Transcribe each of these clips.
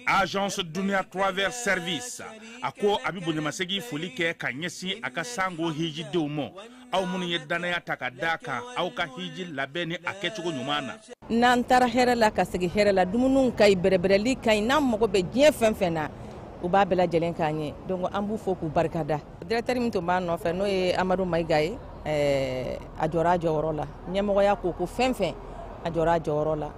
Agence Dunia Travel Service a ko a bɛ bonyamasegin foli kɛ ka ɲɛsin a ka sango hijidenw ma, aw minnu ye danaya ta ka d'a kan aw ka hiji labɛn ni a kɛcogo ɲuman na. N'an taara hɛrɛ la ka segin hɛrɛ la, dumuniw ka ɲi, bɛrɛbɛrɛli ka ɲi, n'an mago bɛ diɲɛ fɛn fɛn na, u b'a bɛɛ lajɛlen k'an ye. Donc an b'u fo k'u barikada. Directeur min tun b'an nɔfɛ n'o ye Amadu Mayiga ye, a jɔra a jɔyɔrɔ la. Ɲɛmɔgɔya ko ko fɛn fɛn, a jɔra a jɔyɔrɔ la,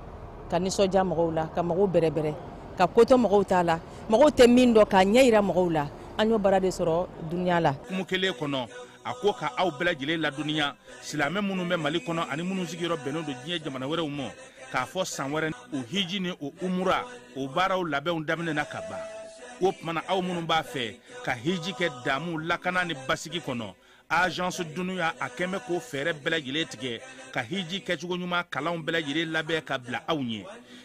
ka nisɔndiya mɔgɔw la, ka mɔgɔw bɛrɛbɛrɛ, ka ko to mɔgɔw t'a la, mɔgɔw tɛ min dɔn k'a ɲɛ yira mɔgɔw la. An y'o baara de sɔrɔ dunuya la. Kumu kelen kɔnɔ, a ko ka aw bɛɛ lajɛlen ladɔnniya, silamɛ minnu bɛ Mali kɔnɔ ani minnu sigiyɔrɔ bɛnnen don diɲɛ jamana wɛrɛw ma, k'a fɔ san wɛrɛ o hiji ni o umura o baaraw labɛnw daminɛna ka ban. O tuma na aw minnu b'a fɛ ka hiji kɛ damu, lakana ni basigi kɔnɔ, Agence Dunia a kɛn bɛ k'o fɛɛrɛ bɛɛ lajɛlen tigɛ ka hiji kɛcogo ɲuman kalanw bɛɛ lajɛlen labɛn ka bila aw ɲɛ.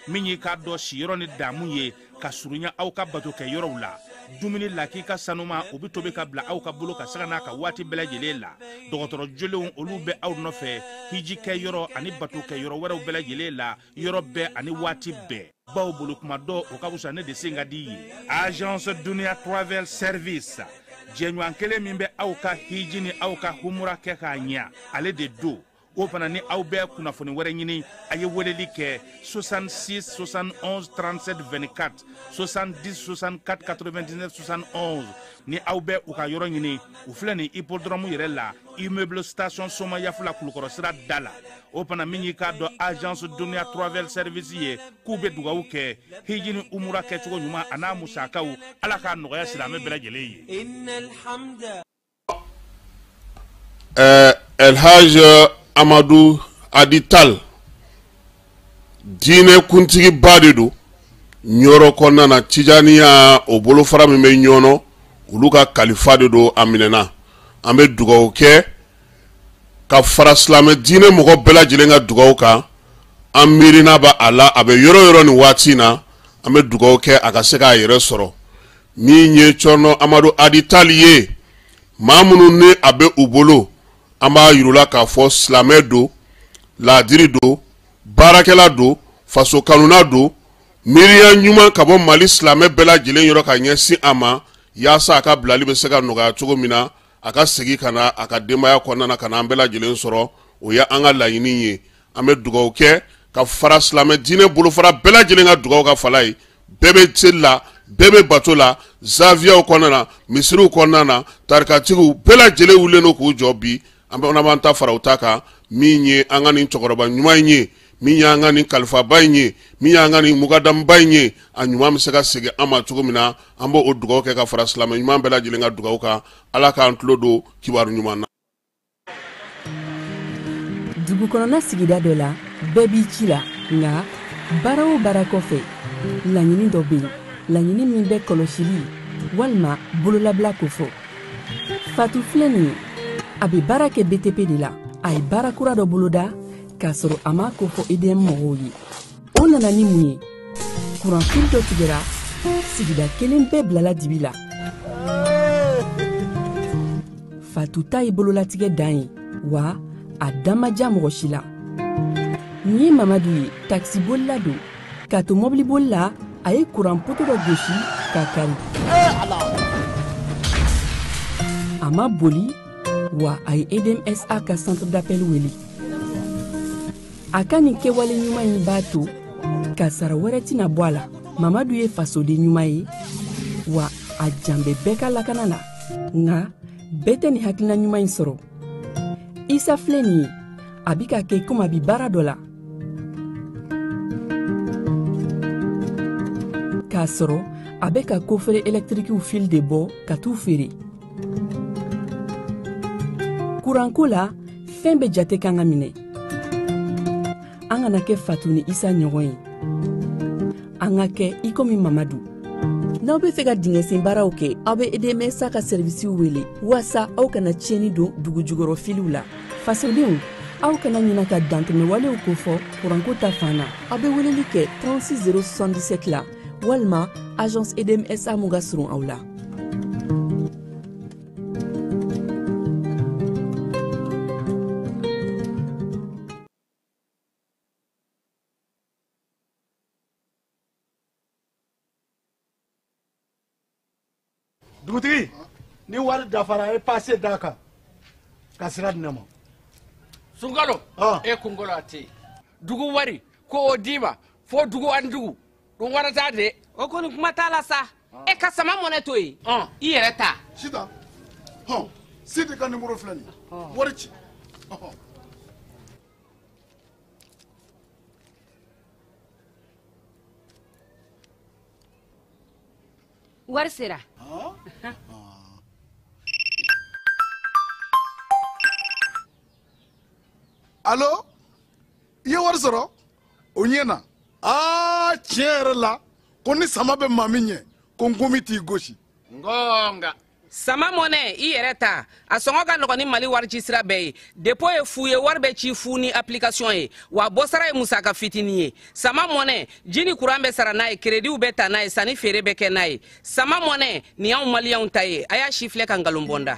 Min y'i k'a dɔn siyɔrɔ ni damu ye ka surunya aw ka bato kɛ yɔrɔw la, dumuni lakika sanuma o bɛ tobi ka bila aw ka bolo ka saga n'a ka waati bɛɛ lajɛlen la. Dɔgɔtɔrɔ jolenw olu bɛ aw nɔfɛ hiji kɛ yɔrɔ ani bato kɛ yɔrɔ wɛrɛw bɛɛ lajɛlen la, yɔrɔ bɛɛ ani waati bɛɛ. Baw bolo kuma dɔ o ka fisa ne de sen ka di ye. Agence Dunia Travel Service, jɛɲɔgɔn kelen min bɛ aw ka hiji ni aw ka humura kɛ k'a ɲɛ, ale de don. O fana ni aw bɛ kunnafoni wɛrɛ ɲini, a ye weleli kɛ 66 71 37 24, 70 64 99 71. Ni aw bɛ u ka yɔrɔ ɲini, u filɛ nin hippodrome yɛrɛ la, immeuble station Somayafula Kulukɔrɔ sira da la. O fana min y'i k'a dɔn Agence Dunia Travel Service ye, k'u bɛ dugawu kɛ hiji ni umura kɛcogo ɲuman a n'a musakaw, Ala k'a nɔgɔya silamɛ bɛɛ lajɛlen ye. El Hadj Amadou Hady Tall diinɛ kuntigiba de don Ɲɔrɔ kɔnɔna na, Tijaniya o bolofara min bɛ Ɲɔnɔ, olu ka kalifa de don, a minɛna. An bɛ dugawu kɛ ka fara silamɛ diinɛ mɔgɔ bɛɛ lajɛlen ka dugawu kan. An miirina b'a a la, a bɛ yɔrɔ yɔrɔ nin waati in na, an bɛ dugawu kɛ a ka se k'a yɛrɛ sɔrɔ. Min ye Cɔrɔnɔ Amadu Hady Tall ye, maa minnu ni a bɛ u bolo, an b'a yir'u la k'a fɔ silamɛ don, laadiri don, baarakɛla don, faso kanuna don, miiriya ɲuman ka bɔ Mali silamɛ bɛɛ lajɛlen yɔrɔ ka ɲɛsin a ma, yaasa a ka bilali bɛ se ka nɔgɔya cogo min na, a ka segin ka na a ka denbaya kɔnɔna na ka na an bɛɛ lajɛlen sɔrɔ. O ye an ka laɲini ye. An bɛ dugawu kɛ ka fara silamɛ diinɛ bolofara bɛɛ lajɛlen ka dugawu ka fala ye. Bɛɛ bɛ seli la, bɛɛ bɛ bato la, zaviyaw kɔnɔna na, misiriw kɔnɔna na, tarikatigiw bɛɛ lajɛlen wulilen don k'u jɔ bi. An bɛ b'an ta fara u ta kan. Min ye an ka nin cɛkɔrɔba ɲuman in ye, min y'an ka nin kalifaba in ye, min y'an ka nin mukadamuba in ye, a ɲuman bɛ se ka segin an ma cogo min na, an b'o o dugawu kɛ ka fara silamɛ ɲuman bɛɛ lajɛlen ka dugawu kan. Ala k'an tulo don kibaru ɲuman na. Dugu kɔnɔna sigida dɔ la, bɛɛ b'i ci la, nka baara o baara kɔfɛ, laɲini dɔ bɛ yen, laɲini min bɛ kɔlɔsili walima bololabila kofɔ. Fatu filɛ nin ye, a bɛ baara kɛ BTP de la. A ye baara kura dɔ boloda k'a sɔrɔ a m'a kofɔ EDM mɔgɔw ye. O nana ni mun ye? Kuranfili dɔ tigɛra, sigida kelen bɛɛ bilala dibi la. Fatu ta ye bololatigɛ dan ye, wa a dan ma diya mɔgɔ si la. Nin ye Mamadu ye, takisibolila don. K'a to mɔbiliboli la, a ye kuran poto dɔ gosi k'a kari. A ma boli, wa a ye EDMSA ka centre d'appel wele. A ka nin kɛwale ɲuman in b'a to kasara wɛrɛ tɛna bɔ a la. Mamadu ye fasoden ɲuman ye, wa a jan bɛ bɛɛ ka lakana la. Nka bɛɛ tɛ nin hakilina ɲuman in sɔrɔ. Isa filɛ nin ye, a bɛ ka kɛ komi a bɛ baara dɔ la, k'a sɔrɔ a bɛ ka kofere ɛlɛtirikiw fil de bɔ ka t'u feere. Kuranko la, fɛn bɛɛ jate kan ka minɛ. An kana kɛ Fatu ni Isa ɲɔgɔn ye, an ka kɛ i komi Mamadu. N'aw bɛ fɛ ka dingɛsen baaraw kɛ, aw bɛ EDMSA ka sɛrivisiw wele waasa aw kana tiɲɛni don dugu jukɔrɔ filiw la. Fasodenw, aw kana ɲina ka dantɛmɛwalew kofɔ kuranko ta fan na. Aw bɛ weleli kɛ 36 077 la walima agence EDMSA mun ka surun aw la. Dugutigi, ni wari dafara e passe d'a kan ka sira di ne ma. Sunkalo, e kunkolo a tɛ yen. Dugu wari ko o d'i ma fo dugu ani dugu dun wara t'a de. O kɔni kuma t'a la sa. E ka sama mɔnɛ to yen. I yɛrɛ ta. Sitan, hɔn, Sidi ka nimoro filɛ nin ye. Wari ci. Wari sera. Allo, i ye wari sɔrɔ? O ɲɛna. Aa, tiɲɛ yɛrɛ la, ko ni sama bɛ maa min ɲɛ, ko nkomi t'i gosi. Ngonga. Sama mɔnɛ, i yɛrɛ ta. A sɔngɔ ka nɔgɔn ni Mali wari ci sira bɛɛ ye. Dépôt ye fu ye, wari bɛ ci fu ni application ye. Wa bɔsara ye musaka fitinin ye. Sama mɔnɛ, ji ni kuran bɛ sara n'a ye, créditw bɛ ta n'a ye, sanni feere bɛ kɛ n'a ye. Sama mɔnɛ, nin y'anw maliyɛnw ta ye. A y'a si filɛ ka nkalon bɔ n da.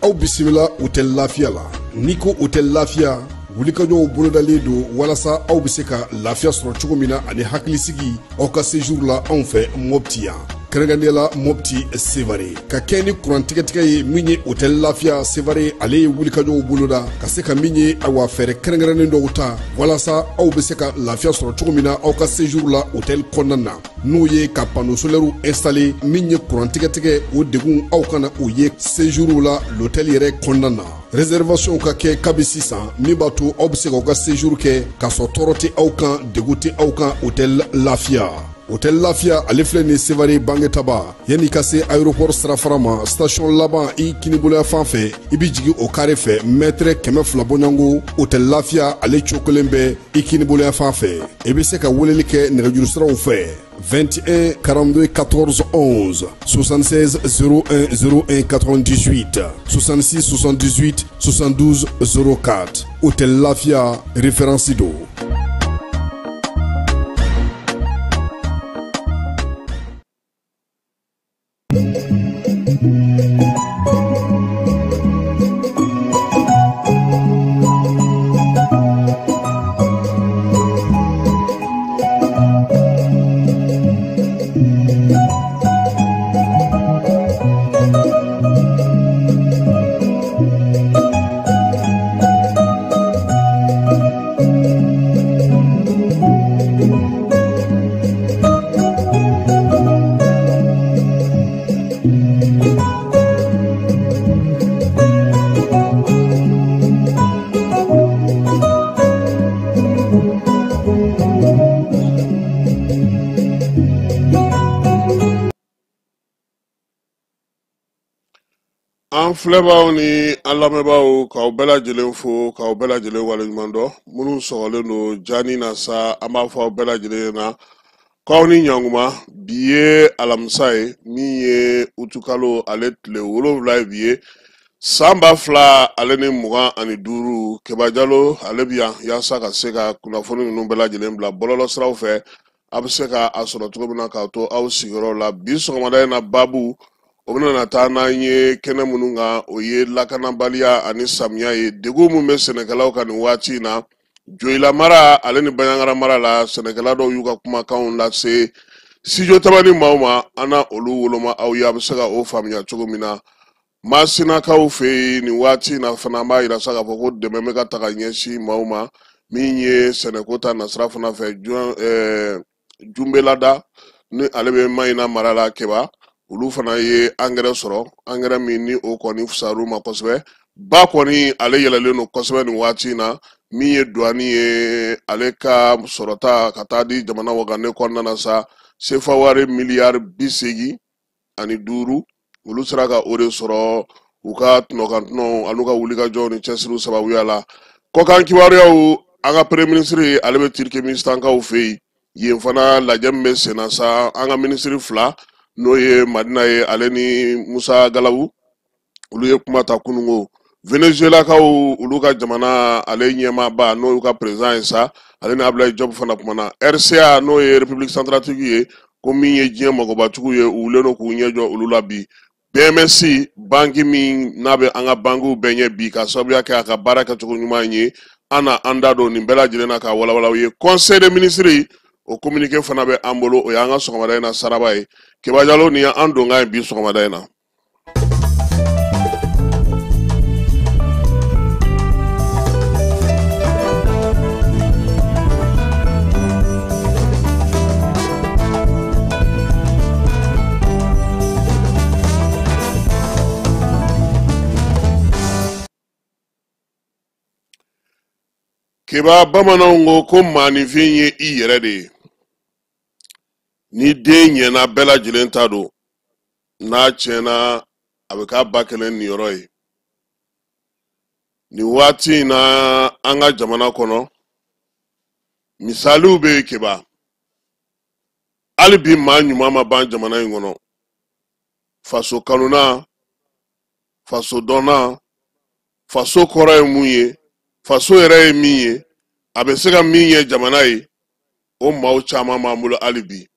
Aw bisimila Hôtel Lafiya la. N'i ko Hôtel Lafiya, wulikajɔw bolodalen don walasa aw bɛ se ka lafiya sɔrɔ cogo min na ani hakilisigi aw ka séjour la anw fɛ Mopti yan, kɛrɛnkɛrɛnnenya la Mopti Sevare. Ka kɛ ni kuran tigɛtigɛ ye min ye Hôtel Lafiya Sevare, ale ye wulikajɔw boloda ka se ka min ye awa fɛɛrɛ kɛrɛnkɛrɛnnen dɔw ta walasa aw bɛ se ka lafiya sɔrɔ cogo min na aw ka séjour la hôtel kɔnɔna na, n'o ye ka panneau solaire installé min ye kuran tigɛtigɛ o degun aw kana o ye séjour la l'hôtel yɛrɛ kɔnɔna na. Réservation ka kɛ kabi sisan min b'a to aw bɛ se k'aw ka séjour kɛ k'a sɔrɔ tɔɔrɔ tɛ aw kan, degun tɛ aw kan. Hôtel Lafiya, Hôtel Lafiya ale filɛ nin Sevare Bangetaba, yanni ka se aéroport sirafara ma, station laban i kiniboloya fan fɛ, i bɛ jigin o carré fɛ mètre 200 bɔɲɔgɔnko. Hôtel Lafiya ale cokolen bɛ i kiniboloya fan fɛ. I bɛ se ka weleli kɛ nɛgɛjuru siraw fɛ: 21 42 14 11, 76 01 01 98, 66 78 72 04. Hôtel Lafia, référence do. An filɛbaaw ni an lamɛnbaaw, k'aw bɛɛ lajɛlen fo, k'aw bɛɛ lajɛlen waleɲuman dɔn. Minnu sɔgɔlen don jani na sa, an b'a fɔ aw bɛɛ lajɛlen ɲɛna k'aw ni ɲankuma. Bi ye alamisa ye min ye utukalo ale tile 7 ye bi ye san 2025. Keba Jalo ale bi yan yaasa ka se ka kunnafoni ninnu bɛɛ lajɛlen bila bɔlɔlɔ siraw fɛ, a bɛ se ka a sɔrɔ cogo min na k'a to aw sigiyɔrɔ la. Bi sɔgɔmada in na, baabu o bɛna na taa n'an ye kɛnɛ minnu kan, o ye lakanabaliya ani samiya ye, degun min bɛ sɛnɛkɛlaw kan nin waati in na Joyila mara ale ni Banjagara mara la. Sɛnɛkɛla dɔw y'u ka kumakanw lase studio Tabani maaw ma, an na olu woloma aw ye, a bɛ se ka o faamuya cogo min na. Masinakaw fɛ yen nin waati in na fana, an b'a yira sa k'a fɔ ko dɛmɛ bɛ ka ta ka ɲɛsin maaw ma min ye sɛnɛko ta nasira fana fɛ. Junbelada ni ale bɛ Mayina mara la, Keba, olu fana ye angɛrɛ sɔrɔ, angɛrɛ min ni o kɔni fisar'u ma kosɛbɛ. Ba kɔni ale yɛlɛlen don kosɛbɛ nin waati in na min ye douane ye, ale ka sɔrɔta ka taa di jamana wagane kɔnɔna na sa, sefa wari miliyari 85, olu sera ka o de sɔrɔ u ka tɔnɔkantɔnɔw an'u ka wulikajɔw ni cɛsiriw sababuya la. Kɔkan kibaruyaw, an ka premier ministre ale bɛ Turkmenistankaw fɛ yen. Yen fana lajɛ min bɛ sen na sa, an ka minisiri fila, n'o ye Madina ye ale ni Musa Galawu, olu ye kuma ta kununko. Venezuelakaw olu ka jamana ale ɲɛmaaba, n'o y'u ka président ye sa, ale ni Abdoulaye Diop fana kumana. RCA, n'o ye République Centrafrique ye, ko min ye diɲɛ magobatigiw ye, u wulilen don k'u ɲɛ jɔ olu la bi. BMS, banki min n'a bɛ an ka bankiw bɛɛ ɲɛ bi ka sababuya kɛ a ka baara kɛcogo ɲuman ye. An na an da don nin bɛɛ lajɛlen na k'a walawala u ye. Conseil des ministres o communiqué fana bɛ an bolo, o y'an ka sɔgɔmada in na saraba ye. Keba Jalo, nin y'an donkan ye bi sɔgɔmada in na. Keba, bamananw ko ko maaninfin ye i yɛrɛ de ye. Ni den ɲɛna, bɛɛ lajɛlen ta don, n'a tiɲɛna, a bɛ k'a ba kelen niyɔrɔ ye. Nin waati in na, an ka jamana kɔnɔ, misaliw bɛ yen. Keba, hali bi maa ɲuman ma ban jamana in kɔnɔ. Faso kanuna, faso dɔnna, faso kɔrɔ ye mun ye, faso yɛrɛ ye min ye, a bɛ se ka min ɲɛ jamana ye, o maaw caman b'an bolo hali bi.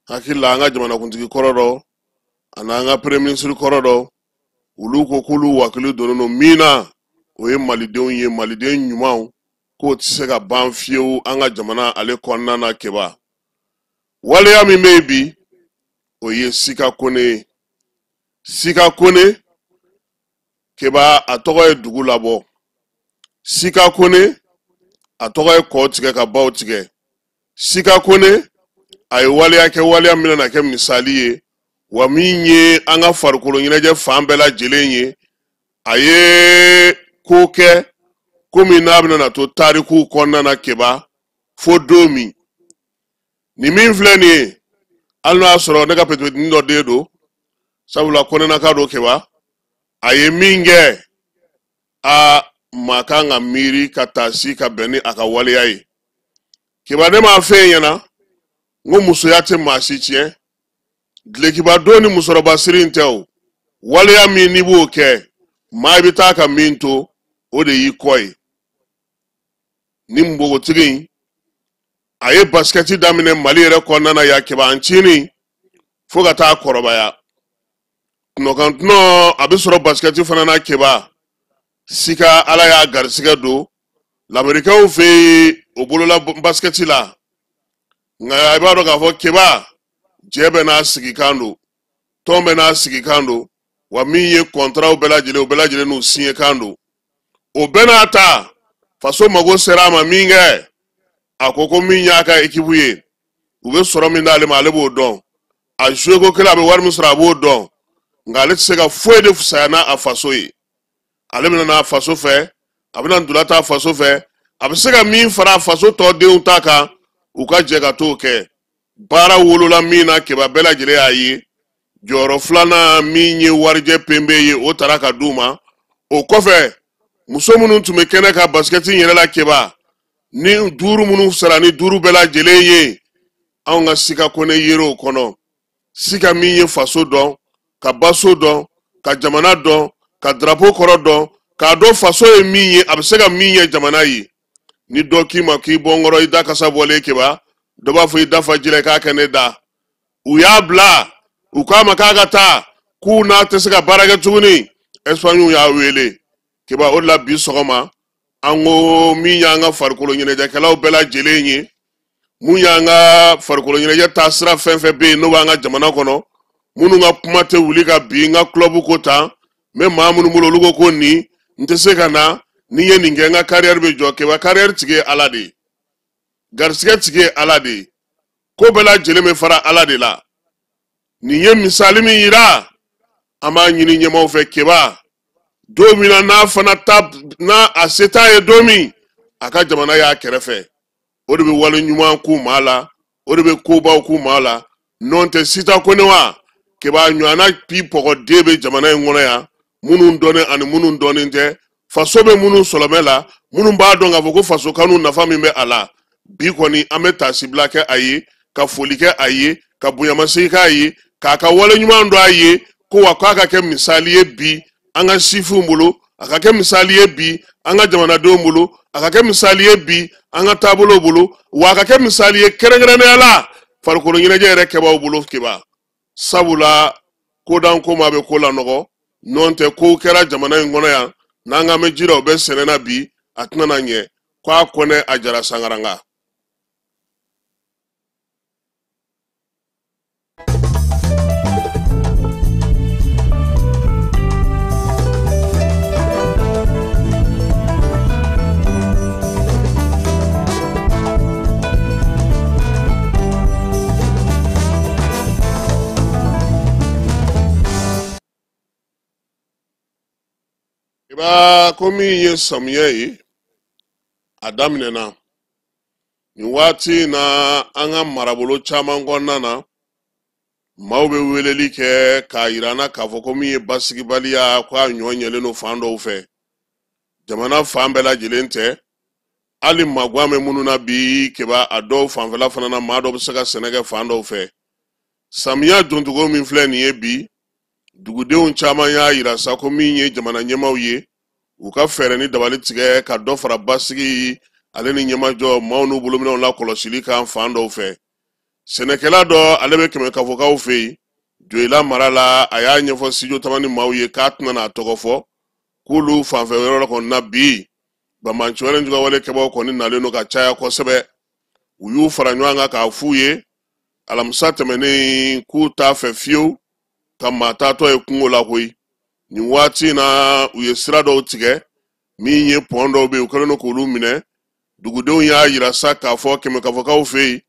Hakili la, an ka jamanakuntigi kɔrɔ dɔ ani an ka premier ministre kɔrɔ dɔ, olu ko k'olu wakili donnen don min na, o ye malidenw ye, maliden ɲumanw, k'o tɛ se ka ban fiyewu an ka jamana ale kɔnɔna na. Keba, waleya min bɛ yen bi, o ye Sika Kone ye. Sika Kone, Keba, a tɔgɔ ye dugu labɔ. Sika Kone, a tɔgɔ ye kɔ tigɛ ka baw tigɛ. Sika Kone, a ye waleya kɛ, waleya min na kɛ misali ye wa min ye an ka farikolo ɲɛnajɛ fan bɛɛ lajɛlen ye. A ye ko kɛ ko min n'a bɛna na to tarikuw kɔnɔna na. Keba, fo don min nin min filɛ nin ye, hali n'o y'a sɔrɔ ne ka petipetinin dɔ den don, sabula kɔnɛnaka don. Keba, a ye min kɛ, a maa kan ka miiri ka taa si ka bɛn ni a ka waleya ye. Keba, ne m'a f'e ɲɛna n ko musoya tɛ maa si tiɲɛ. Dulokiba don ni musɔrɔba siri in tɛ o. Waleya min n'i b'o kɛ, maa i bɛ taa ka min to, o de y'i kɔ ye. Ni npogotigi in, a ye basikɛti daminɛ Mali yɛrɛ kɔnɔna na yan, Keba, an cinin fo ka taa kɔrɔbaya tɔnɔkan tɔnɔ, a bɛ sɔrɔ basikɛti fana na. Keba, Sika, Ala y'a garisigɛ don lamerikɛnw fɛ yen, o bolola basikɛti la. Nka i b'a dɔn k'a fɔ, Keba, jɛ bɛ n'a sigikan don, tɔn bɛ n'a sigikan don, wa min ye kɔntaraw bɛɛ lajɛlen, o bɛɛ lajɛlen n'u siɲɛkan don. O bɛɛ n'a ta, faso mago sera a ma min kɛ, a ko ko min y'a ka ekipu ye, u bɛ sɔrɔ min d'ale ma, ale b'o dɔn. A joué ko kelen, a bɛ wari min sɔrɔ, a b'o dɔn, nka ale tɛ se ka foyi de fisaya n'a faso ye. Ale bɛna n'a faso fɛ, a bɛna ntola ta faso fɛ, a bɛ se ka min fara a faso tɔdenw ta kan, u ka jɛ ka t'o kɛ. Baara wolola min na, Keba, bɛɛ lajɛlen y'a ye, jɔyɔrɔ filanan min ye warijɛ penbe ye, o taara ka d'u ma. O kɔfɛ, muso minnu tun bɛ kɛnɛ ka basikɛti yɛrɛ la, Keba, ni duuru minnu sara ni duuru bɛɛ lajɛlen ye, anw ka Sika Kone yer'o kɔnɔ. Sika min ye faso dɔn, ka baso dɔn, ka jamana dɔn, ka drapeau kɔrɔ dɔn, k'a dɔn faso ye min ye, a bɛ se ka min ɲɛ jamana ye. Ni dɔ k'i ma k'i bɔ n kɔrɔ, i da kasa bɔlen, Keba, dɔ b'a fɔ i da fa ji la, i k'a kɛ ne da. U y'a bila, u k'a ma k'a ka taa, k'u n'a tɛ se ka baara kɛ tuguni. Espagne y'a wele. Keba, o de la bi sɔgɔma an ko min y'an ka farikolo ɲɛnajɛkɛlaw bɛɛ lajɛlen ye, mun y'an ka farikolo ɲɛnajɛ taasira fɛn fɛn bɛ yen n'o b'an ka jamana kɔnɔ, minnu ka kuma tɛ wuli ka bin n ka club ko tan, n bɛ maa minnu bolo, olu ko ko nin n tɛ se ka na, ni n ye nin kɛ, n ka carrière bɛ jɔ. Keba, carrière tigi ye Ala de ye, garisigɛ tigi ye Ala de ye, ko bɛɛ lajɛlen bɛ fara Ala de la. Nin ye misali min yira, an b'a ɲini ɲɛmaaw fɛ, Keba, don min na n'a fana ta n'a a se t'a ye don min, a ka jamana y'a kɛrɛfɛ, o de bɛ wale ɲuman k'u maa la, o de bɛ kobaw k'u maa la. N'o tɛ, Sita Kone wa, Keba, ɲɔgɔnna bi pɔgɔden bɛ jamana in kɔnɔ yan, minnu dɔnnen ani minnu dɔnnen tɛ, faso bɛ minnu sɔlɔmɛ la, minnu b'a dɔn k'a fɔ ko faso kanu nafa min bɛ a la. Bi kɔni, an bɛ taasibila kɛ a ye, ka foli kɛ a ye, ka bonyamasegin k'a ye, k'a ka wale ɲuman dɔn a ye, ko wa k'a ka kɛ misali ye bi an ka sifinw bolo, a ka kɛ misali ye bi an ka jamanadenw bolo, a ka kɛ misali ye bi an ka taabolow bolo, wa a ka kɛ misali ye kɛrɛnkɛrɛnnenya la farikolo ɲɛnajɛ yɛrɛ kɛbaaw bolo. Keba, sabula kodan ko ma bɛ ko lanɔgɔ, n'o tɛ kow kɛra jamana in kɔnɔ yan n'an k'an bɛ ji la, o bɛ sɛnɛ na bi. A tɛna na ɲɛ ko a Kɔnɛ a Jara Sangaranga. Ba ko min ye samiyɛ ye, a daminɛna nin waati in na an ka marabolo caman kɔnɔna na. Maaw bɛ weleli kɛ k'a yira an na k'a fɔ ko min ye basigibaliya, ko a ɲɔ ɲɛlen don fan dɔw fɛ. Jamana fan bɛɛ lajɛlen tɛ, hali maguwan bɛ minnu na bi Keba, a dɔw fanfɛla fana na, maa dɔw bɛ se ka sɛnɛ kɛ fan dɔw fɛ. Samiya doncogo min filɛ nin ye bi, dugudenw caman y'a yira sa ko min ye jamana ɲɛmaaw ye, u ka fɛɛrɛ ni dabali tigɛ ka dɔ fara basigi ale ni ɲɛmajɔ maaw n'u bolominɛw la kɔlɔsili kan fan dɔw fɛ. Sɛnɛkɛla dɔ, ale bɛ Kɛmɛ Kafokaw fɛ yen, Joyila mara la, a y'a ɲɛfɔ Studio Tamani maaw ye k'a tɛna n'a tɔgɔ fɔ, k'olu fanfɛ yɔrɔ kɔni na bi, banbaanciwale jugawale kɛbaaw kɔni nalen don ka caya kosɛbɛ. U y'u fara ɲɔgɔn kan k'a f'u ye alamisa tɛmɛnen k'u t'a fɛ fiyewu ka maa taatɔ ye kungo la koyi. Nin waati in na, u ye sira dɔw tigɛ, min ye pɔn dɔw bɛ yen, u kɛlen don k'olu minɛ. Dugudenw y'a yira sa k'a fɔ Kɛmɛ Kafokaw fɛ yen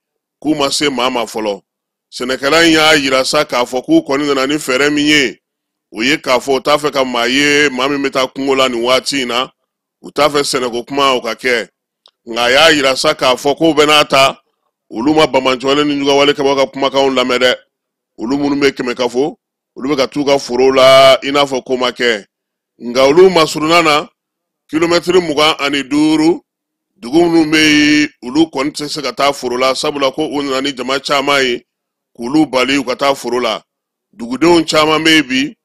k'u ma se maa ma fɔlɔ. Sɛnɛkɛla in y'a yira sa k'a fɔ k'u kɔni nana ni fɛɛrɛ min ye, o ye k'a fɔ u t'a fɛ ka maa ye maa min bɛ taa kungo la nin waati in na, u t'a fɛ sɛnɛko kuma o ka kɛ. Nka a y'a yira sa k'a fɔ k'o bɛ n'a ta, olu ma banbaanciwale ni jugawale kɛbagaw ka kumakanw lamɛn dɛ. Olu minnu bɛ Kɛmɛ Kafo, olu bɛ ka t'u ka forow la i n'a fɔ ko ma kɛ. Nka olu masurunna na kilomɛtiri 25, dugu minnu bɛ yen, olu kɔni tɛ se ka taa foro la, sabula ko u nana ni jama caman ye k'olu bali u ka taa foro la. Dugudenw caman bɛ yen bi,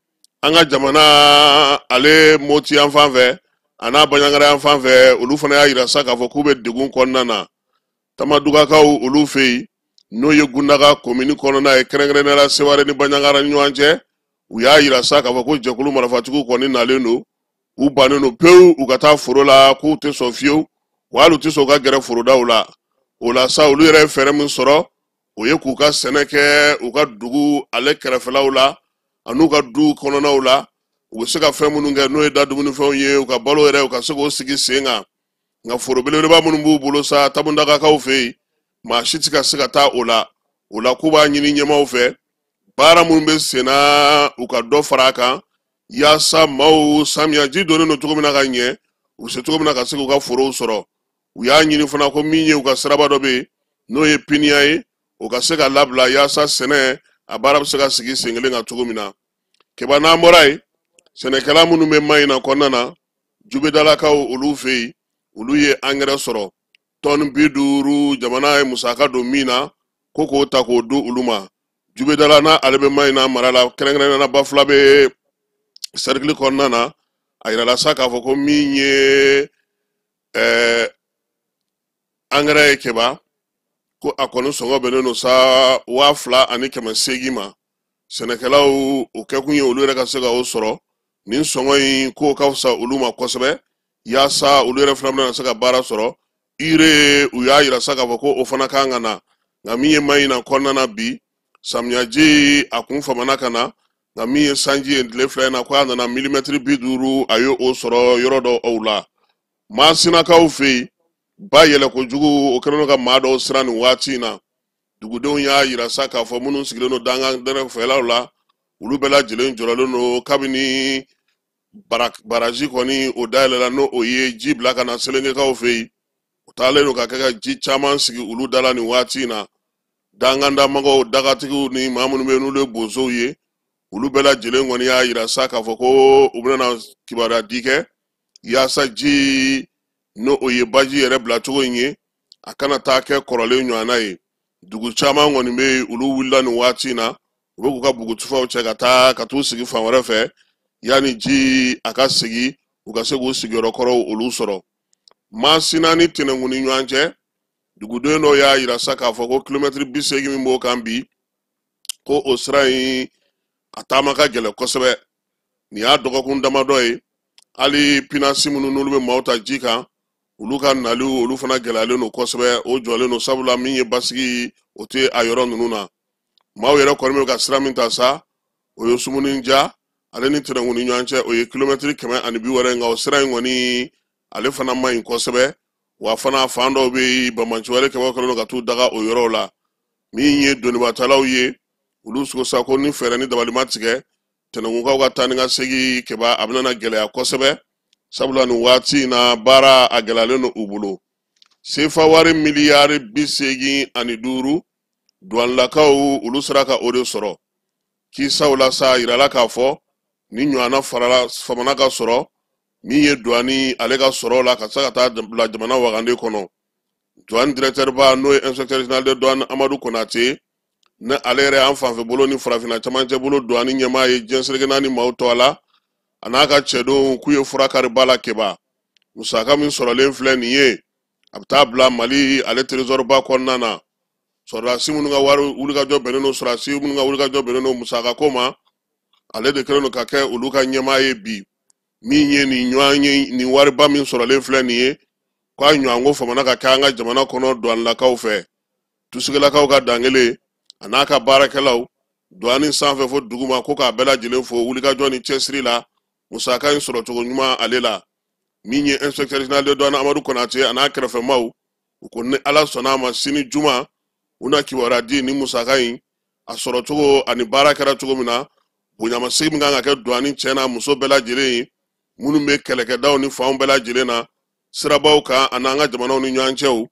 an ka jamana ale Moti yan fan fɛ a n'a Banjagara yan fan fɛ, olu fana y'a yira sa k'a fɔ k'u bɛ degun kɔnɔna na. Tamadugakaw olu fɛ yen, n'o ye Gundaga komini kɔnɔna ye, kɛrɛnkɛrɛnnenya la Seware ni Banjagara ni ɲɔgɔn cɛ, u y'a yira sa k'a fɔ ko jɛkulu marifatigiw kɔni nalen don, u bannen don pewu u ka taa foro la, k'u tɛ sɔn fiyewu, wa hali u tɛ sɔn u ka gɛrɛ forodaw la. O la sa, olu yɛrɛ ye fɛɛrɛ min sɔrɔ, o ye k'u ka sɛnɛ kɛ u ka dugu ale kɛrɛfɛlaw la an'u ka du kɔnɔnaw la. U bɛ se ka fɛn minnu kɛ, n'o ye da dumunifɛnw ye, u ka balo yɛrɛ, u ka se k'o sigi sen kan. Nka foro belebeleba minnu b'u bolo sa Tabundagakaw fɛ yen, maa si tɛ ka se ka taa o la. O la, k'u b'a ɲini ɲɛmaaw fɛ, baara minnu bɛ sen na, u ka dɔ fara a kan, yaasa maaw samiyaji donnen don cogo min na ka ɲɛ, u bɛ se cogo min na ka se k'u ka forow sɔrɔ. U y'a ɲini fana ko min ye u ka siraba dɔ bɛ yen, n'o ye Piniya ye, o ka se ka labila yaasa sɛnɛ a baara bɛ se ka sigi sen kelen kan cogo min na. Keba, n'an bɔra yen, sɛnɛkɛla minnu bɛ Mayina kɔnɔna na, Jubedalakaw olu fɛ yen, olu ye angɛrɛ sɔrɔ tɔni 50, jamana ye musaka don min na ko k'o ta k'o di olu ma. Jubedala n'a ale bɛ Mayina mara la, kɛrɛnkɛrɛnnenya la Bafulabe sɛrikili kɔnɔna na, a yirala sa k'a fɔ ko min ye angɛrɛ ye Keba, ko a kɔni sɔngɔ bɛnnen don sa 2800 ma. Sɛnɛkɛlaw, o kɛkun ye olu yɛrɛ ka se ka o sɔrɔ. Nin sɔngɔ in k'o ka fisa olu ma kosɛbɛ, yaasa olu yɛrɛ fana bɛna se ka baara sɔrɔ. Ire, u y'a yira sa k'a fɔ ko o fana kan ka na. Nka min ye Mayina kɔnɔna na bi, samiyaji a kun famana ka na, nka min ye sanji ye tile 2 in na, ko a nana milimɛtiri 50, a ye o sɔrɔ yɔrɔ dɔw la. Masinakaw fɛ yen, ba yɛlɛ kojugu, o kɛlen don ka maa dɔw siran nin waati in na. Dugudenw y'a yira sa k'a fɔ minnu sigilen don dangan dɛrɛfɛlaw la, olu bɛɛ lajɛlen jɔrɔlen don kabini baraji kɔni o dayɛlɛla, n'o o ye ji bila ka na Selenkekaw fɛ yen. U taalen don ka kɛ ka ji caman sigi olu da la nin waati in na. Dangandamɔgɔw, dagatigiw ni maa minnu bɛ yen n'olu ye bozow ye, olu bɛɛ lajɛlen kɔni y'a yira sa k'a fɔ ko u bɛna kibaruya di kɛ yaasa ji, n'o o ye baji yɛrɛ bila cogo in ye, a kana taa kɛ kɔrɔlen ɲɔgɔnna ye. Dugu caman kɔni bɛ yen, olu wulila nin waati in na, u bɛ k'u ka bugutufaw cɛ ka taa ka t'u sigi fan wɛrɛ fɛ yanni ji a ka sigi, u ka se k'u sigiyɔrɔ kɔrɔw olu sɔrɔ. Masina ni Tɛnɛnkun ni ɲɔgɔn cɛ, duguden dɔw y'a yira sa k'a fɔ ko kilomɛtiri 80 min b'o kan bi, ko o sira in a taama ka gɛlɛn kosɛbɛ. Nin y'a dɔgɔkun damadɔ ye, hali pinasi minnu n'olu bɛ maaw ta ji kan, Olu ka naliw olu fana gɛlɛyalen don kosɛbɛ, o jɔlen don, sabula min ye basigi o tɛ a yɔrɔ ninnu na. Maaw yɛrɛ kɔni bɛ ka sira min ta sa, o ye Sumuninja ale ni Tɛnɛnkun ni ɲɔgɔn cɛ, o ye kilomɛtiri 160, nka o sira in kɔni ale fana man ɲi kosɛbɛ. Wa fana fan dɔw bɛ yen, banbaanciwale kɛbagaw kɛlen don ka t'u daga o yɔrɔw la. Min ye donibatalaw ye, olu ko sa ko ni fɛɛrɛ ni dabali ma tigɛ, Tɛnɛnkunkaw ka taa ni ka segin Keba a bɛna na gɛlɛya kosɛbɛ, sabula nin waati in na baara a gɛlɛyalen don u bolo. Sefa wari miliyari 85, duwanilakaw olu sera ka o de sɔrɔ. Kisaw la sa, a yirala k'a fɔ ni ɲɔgɔnna farala famana ka sɔrɔ min ye duwani ale ka sɔrɔ la ka se ka taa bila jamana wagande kɔnɔ. Duwani directeur ba, n'o ye inspecteur général de douane Amadu Konate, ni ale yɛrɛ an fanfɛ bolo ni farafinna camancɛ bolo duwani ɲɛmaa ye diɲɛ seleke naani maaw tɔgɔ la, a n'a ka cɛdenw k'u ye fura kari ba la Keba. Musaka min sɔrɔlen filɛ nin ye, a bɛ taa bila Mali ale trésor ba kɔnɔna na. Sɔrɔdasi minnu ka wari wulikajɔ bɛnnen don, sɔrɔdasi minnu ka wulikajɔ bɛnnen don musakako ma, ale de kɛlen don ka kɛ olu ka ɲɛmaa ye bi. Min ye nin ɲɔgɔn ye, nin wariba min sɔrɔlen filɛ nin ye, k'a ɲɔgɔnko famana ka kɛ an ka jamana kɔnɔ duwanilakaw fɛ. Tusigilakaw ka dankelen a n'a ka baarakɛlaw duwani sanfɛ fo duguma, ko k'a bɛɛ lajɛlen fo wulikajɔ ni cɛsiri la musaka in sɔrɔcogo ɲuman ale la. Min ye inspecteur général de douane Amadu Konate a n'a kɛrɛfɛmaw, u ko ni Ala sɔnna a ma, sini juma u na kibaruya di ni musaka in a sɔrɔcogo ani baara kɛra cogo min na, bonyamasegin min kan ka kɛ duwani cɛ n'a muso bɛɛ lajɛlen ye minnu bɛ kɛlɛkɛdaw ni fanw bɛɛ lajɛlen na sirabaw kan ani an ka jamanaw ni ɲɔgɔn cɛw,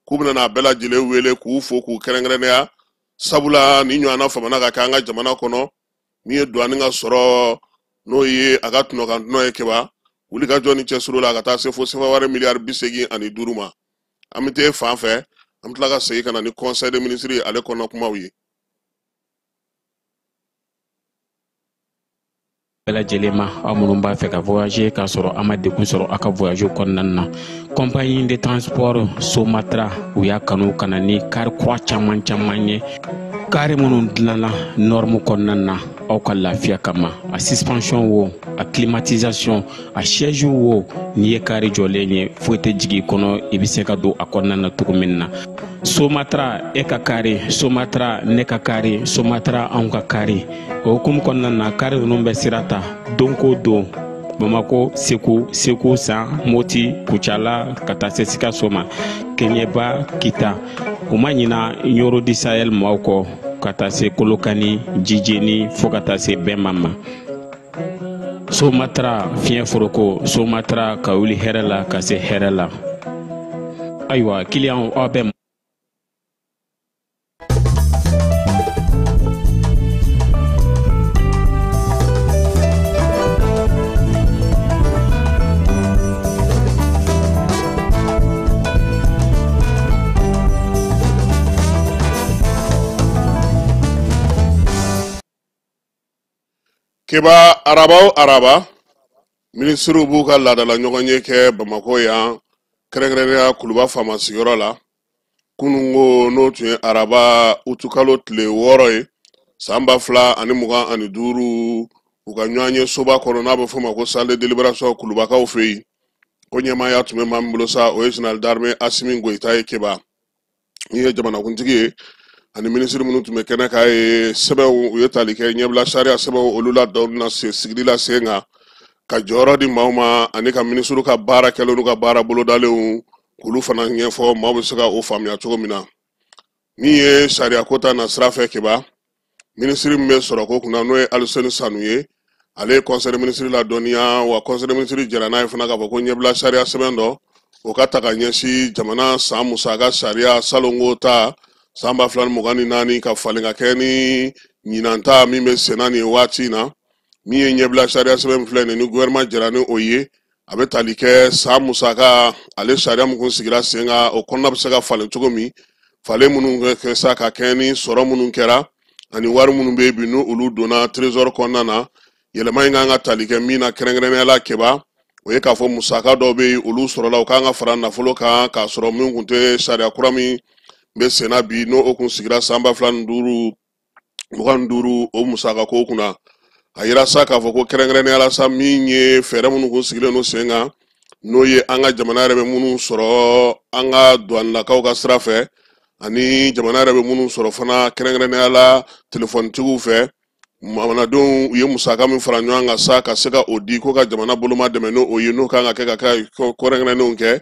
k'u bɛna n'a bɛɛ lajɛlen wele k'u fo k'u kɛrɛnkɛrɛnnenya, sabula ni ɲɔgɔnna famana ka kɛ an ka jamana kɔnɔ. Min ye duwani ka sɔrɔ n'o ye a ka tɔnɔkantɔnɔ ye Keba, wulikajɔ ni cɛsiri la ka taa se fo sefa wari miliyari 85 ma. An bɛ taa fan fɛ, an bɛ tila ka segin ka na ni conseil des ministres ale kɔnɔ kumaw ye. Bɛɛ lajɛlen ma, aw minnu b'a fɛ ka voyager k'a sɔrɔ a ma degun sɔrɔ aw ka voyage kɔnɔna na, compagnie de transport Somatra u y'a kanu ka na ni kari kura caman caman ye, kari minnu dilanna norme kɔnɔna na aw ka lafiya kama. A suspension wo, a climatisation, a siège wo, n'i ye kari jɔlen ye foyi tɛ jigin i kɔnɔ, i bɛ se ka don a kɔnɔna na cogo min na. Somatra e ka kari, Somatra ne ka kari, Somatra anw ka kari. O hukumu kɔnɔna na, kari ninnu bɛ sira ta don ko don, Bamako, Segu, Segu San, Moti, Kucala ka taa se Sikaso ma, Keɲeba, Kita. U ma ɲina Ɲoro du Sahel maaw kɔ ka taa se Kolokani, Jijeni fo ka taa se Bɛnma ma. Somatra fiɲɛ foroko, Somatra ka wuli hɛrɛ la ka se hɛrɛ la. Ayiwa kiliyanw, aw bɛ Keba, araba o araba, minisiriw b'u ka laadala ɲɔgɔnye kɛ Bamakɔ yan, kɛrɛnkɛrɛnnenya Kuluba faama sigiyɔrɔ la. Kununko n'o tun ye araba utukalo tile 6 ye san 2025, u ka ɲɔgɔnye soba kɔnɔ n'a bɛ f'o ma ko salle de délibération Kulubakaw fɛ yen. Ko ɲɛmaaya tun bɛ maa min bolo sa, o ye général d'armée Asimi Goyita ye Keba. Min ye jamanakuntigi ye ani minisiri minnu tun bɛ kɛnɛ kan ye, sɛbɛnw u ye tali kɛ ɲɛbila sariya sɛbɛnw olu la dɔw na sigili la sen kan, ka jɔyɔrɔ di maaw ma ani ka minisiriw ka baara kɛlenw n'u ka baara bolodalenw k'olu fana ɲɛfɔ maaw bɛ se ka o faamuya cogo min na. Min ye sariya ko ta na sira fɛ Keba, minisiri min bɛ sɔrɔko kunna n'o ye Aliseni Sanu ye, ale ye conseil des ministres ladɔnniya, wa conseil des ministres jɛra n'a ye fana k'a fɔ ko ɲɛbila sariya sɛbɛn dɔ o ka ta ka ɲɛsin jamana san musaka sariya salongo ta san 2024 ka falen ka kɛ ni ɲinan ta min bɛ senna nin waati in na. Min ye ɲɛbila sariya sɛbɛn min filɛ nin ye, ni gouvernement jɛra ni o ye, a bɛ tali kɛ san musaka ale sariya min kun sigira sen kan, o kɔnɔna bɛ se ka falen cogo min, falen minnu bɛ kɛ sa ka kɛ ni sɔrɔ minnu kɛra ani wari minnu bɛ yen bi n'olu donna trésor kɔnɔna na. Yɛlɛma in kan ka tali kɛ min na kɛrɛnkɛrɛnnenya la Keba, o ye k'a fɔ musaka dɔw bɛ yen olu sɔrɔla u kan ka fara nafolo kan k'a sɔrɔ min kun tɛ sariya kura min bɛ senna bi n'o o kun sigira san 2025 o musaka ko kunna. A yira sa k'a fɔ ko kɛrɛnkɛrɛnnenya la sa, min ye fɛɛrɛ minnu kun sigilen don sen kan N'o ye an ka jamana yɛrɛ bɛ minnu sɔrɔ an ka duwanilakaw ka sira fɛ, ani jamana yɛrɛ bɛ minnu sɔrɔ fana kɛrɛnkɛrɛnnenya la telefɔnitigiw fɛ. Jamanadenw u ye musaka min fara ɲɔgɔn kan sa ka se ka o di ko ka jamana boloma dɛmɛ n'o ye, n'o kan ka kɛ ka kɛ kɛrɛnkɛrɛnnenw kɛ,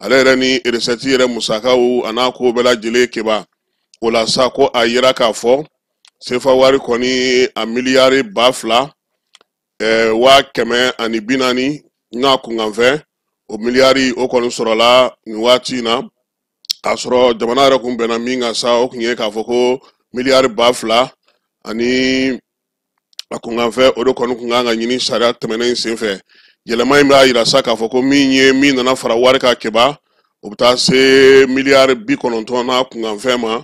ale yɛrɛ ni recette yɛrɛ musakaw a n'a ko bɛɛ lajɛlen keba. O la sa, ko a yira k'a fɔ sefa wari kɔni a miliyari 2000 140 n'a kunkanfɛn, o miliyari o kɔni sɔrɔla nin waati in na, k'a sɔrɔ jamana yɛrɛ kun bɛnna min kan sa, o kun ye k'a fɔ ko miliyari 2000 ani a kunkanfɛn, o de kɔni kun kan ka ɲini sariya tɛmɛnen in senfɛ. Yɛlɛma in b'a yira sa k'a fɔ ko min ye min nana fara wari kan keba, o bɛ taa se miliyari 90 n'a kunkanfɛn ma,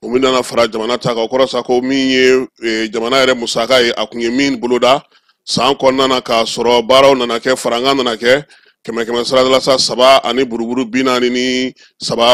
o min nana fara jamana ta kan. O kɔrɔ sa ko min ye jamana yɛrɛ musaka ye, a kun ye min boloda san kɔnɔna na, k'a sɔrɔ baaraw nana kɛ, farankan nana kɛ, kɛmɛ kɛmɛ sarada la sa, saba ani buruburu 43,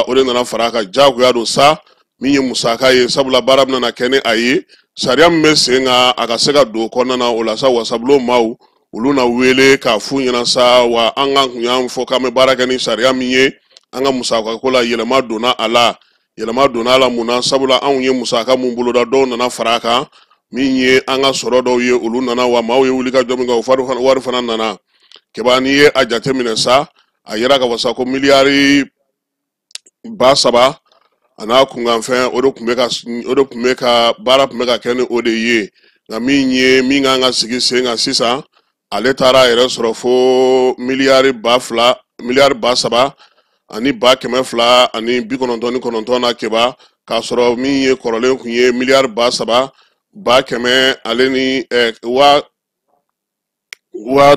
o de nana fara a kan. Jagoya don sa min ye musaka ye, sabula baara bɛna kɛ ni a ye, sariya min bɛ sen kan a ka se ka don kɔnɔna na. O la sa, wasabulon maaw olu na wele k'a f'u ɲɛna sa, wa an ka kun y'an fɔ k'an bɛ baara kɛ ni sariya min ye an ka musaka ko la, yɛlɛma donna a la. Yɛlɛma donna a la mun na? Sabula anw ye musaka mun boloda, dɔw nana fara a kan, min ye an ka sɔrɔ dɔw ye, olu nana, wa maaw ye wuli ka jɔ min kɛ, o wari fana nana keba. N'i ye a jateminɛ sa, a yira ka fɔ sa ko miliyari 3000 a n'a kunkanfɛn, o de tun bɛ ka o de tun bɛ ka baara tun bɛ ka kɛ ni o de ye. Nka min ye min kan ka sigi sen kan sisan, ale taara a yɛrɛ sɔrɔ fo miliyari 2000, miliyari 3000 ani 299 na keba, k'a sɔrɔ min ye kɔrɔlen tun ye miliyari 3000 100 ale ni wa wa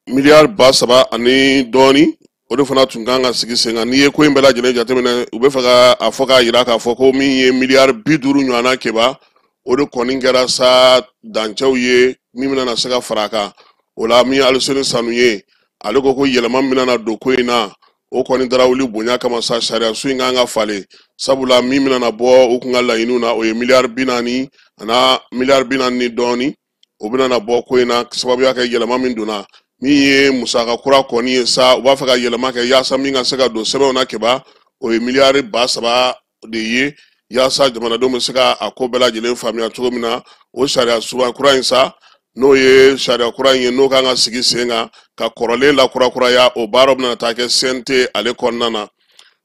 miliyari 3000 ani dɔɔni, o de fana tun kan ka sigi sen kan. N'i ye ko in bɛɛ lajɛlen jateminɛ, u bɛ fɛ ka a fɔ k'a yira k'a fɔ ko min ye miliyari 50 ɲɔgɔnna keba, o de kɔni kɛra sa dancɛw ye min bɛna se ka fara a kan. O la, min ye Aluseni Sanu ye, ale ko ko yɛlɛma min bɛna don ko in na, o kɔni darawuli bonya kama sa, sariya so in kan ka falen, sabula min bɛna bɔ u kun ka laɲiniw na, o ye miliyari 40 ana miliyari 40 ni dɔɔni, o bɛna na bɔ ko in na, sababuya kɛ yɛlɛma min donna. Min ye musaka kura kɔni ye sa, u b'a fɛ ka yɛlɛma kɛ yaasa min ka se ka don sɛbɛnw na keba, o ye miliyari 3000 de ye, yaasa jamanadenw bɛ se ka a ko bɛɛ lajɛlen faamuya cogo min na. O sariya suba kura in sa, n'o ye sariya kura in ye, n'o kan ka sigi sen kan ka kɔrɔlen lakurakuraya, o baaraw bɛna taa kɛ CNT ale kɔnɔna na.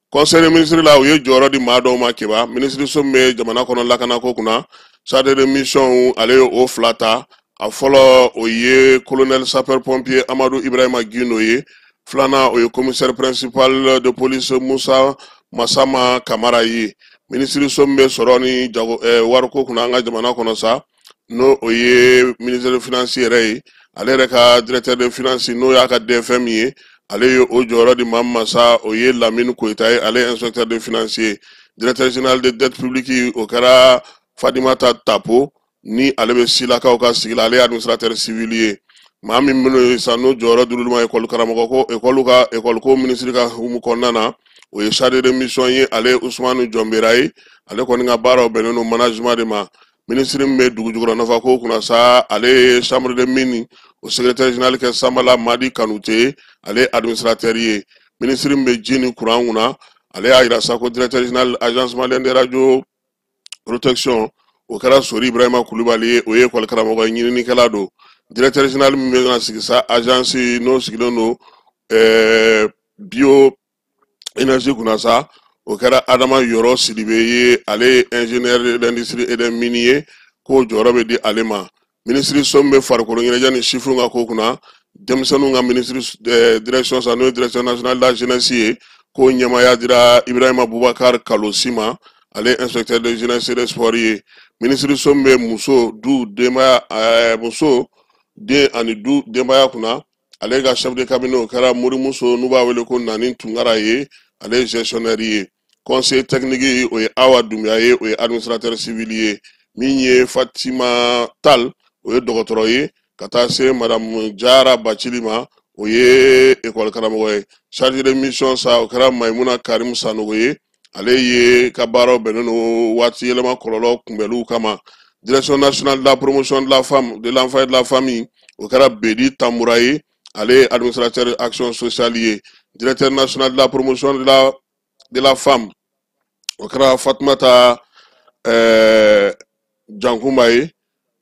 Conseil des ministres la, u ye jɔyɔrɔ di maa dɔw ma keba. Minisiriso min bɛ jamana kɔnɔ lakanako kunna, chargé de mission, ale ye o fila ta. A fɔlɔ, o ye colonel sapeur pompier Amadu Ibrahima Guindo ye. Filanan, o ye commissaire principal de police Musa Masama Kamara ye. Minisiriso min bɛ sɔrɔ ni jago wariko kunna an ka jamana kɔnɔ sa, n'o o ye ministre de finance yɛrɛ ye, ale yɛrɛ ka directeur de finance, n'o y'a ka DFM ye, ale ye o jɔyɔrɔ di maa min ma sa, o ye Lamine Koyita ye, ale ye inspecteur de finance ye. Directeur général de dette publique, o kɛra Fadimata Tapo, ni ale bɛ Silakaw ka sigi la, ale ye administrateur civil ye. Maa min bɛ sa, n'o jɔyɔrɔ dir'olu ma ekɔli karamɔgɔ ko ekɔli ka ekɔli ko minisiri ka hukumu kɔnɔna na, o ye chargé de mission ye, ale ye Usumani Jɔnbera ye, ale kɔni ka baaraw bɛnnen don management de ma. Minisiri min bɛ dugu jukɔrɔ nafa ko kunna sa, ale ye chambre de mine o secrétaire général kɛ Sanbala Madi Kanute ye, ale ye administrateur ye. Minisiri min bɛ ji ni courant kunna, ale y'a yira sa ko directeur général Agence malienne de radio protection, o kɛra Sori Ibrahima Kulubali ye, o ye ekɔli karamɔgɔ ye, ɲininikɛla don. Directeur général min bɛ na sigi sa agence n'o sigilen don bio énergie kunna sa, o kɛra Adama Yɔrɔ Sidibe ye, ale ye ingénieur de l'industrie et des mines ye, k'o jɔyɔrɔ bɛ di ale ma. Minisiri so min bɛ farikolo ɲɛnajɛ ni sifinw ka ko kunna, denmisɛnninw ka minisiri direction sa, n'o ye direction nationale de la jeunesse ye, k'o ɲɛmaaya dira Ibrahima Bubakar Kalosi ma, ale ye inspecteur de jeunesse et de sport ye. Minisiri so min bɛ muso du denbaya muso den ani du denbaya kunna, ale ka chef de cabinet, o kɛra Morimuso, n'u b'a wele ko Nani Tunkara ye, ale ye gestionnaire ye. Conseiller technique, o ye Awa Dunbiya ye, o ye administrateur civil ye. Min ye Fatima Tal, o ye dɔgɔtɔrɔ ye, ka taa se madame Jara Bacili ma, o ye école karamɔgɔ ye. Chargé de mission sa, o kɛra Maimuna Karim Sanogo ye, ale ye ka baaraw bɛnnen don waati yɛlɛma kɔlɔlɔ kunbɛliw kama. Direction nationale de la promotion de la femme, de l'enfant et de la famille, o kɛra Bedi Tamura ye. ale ye administrateur action sociale ye. Directeur national de la promotion de la femme, o kɛra Fatumata Jankunba ye,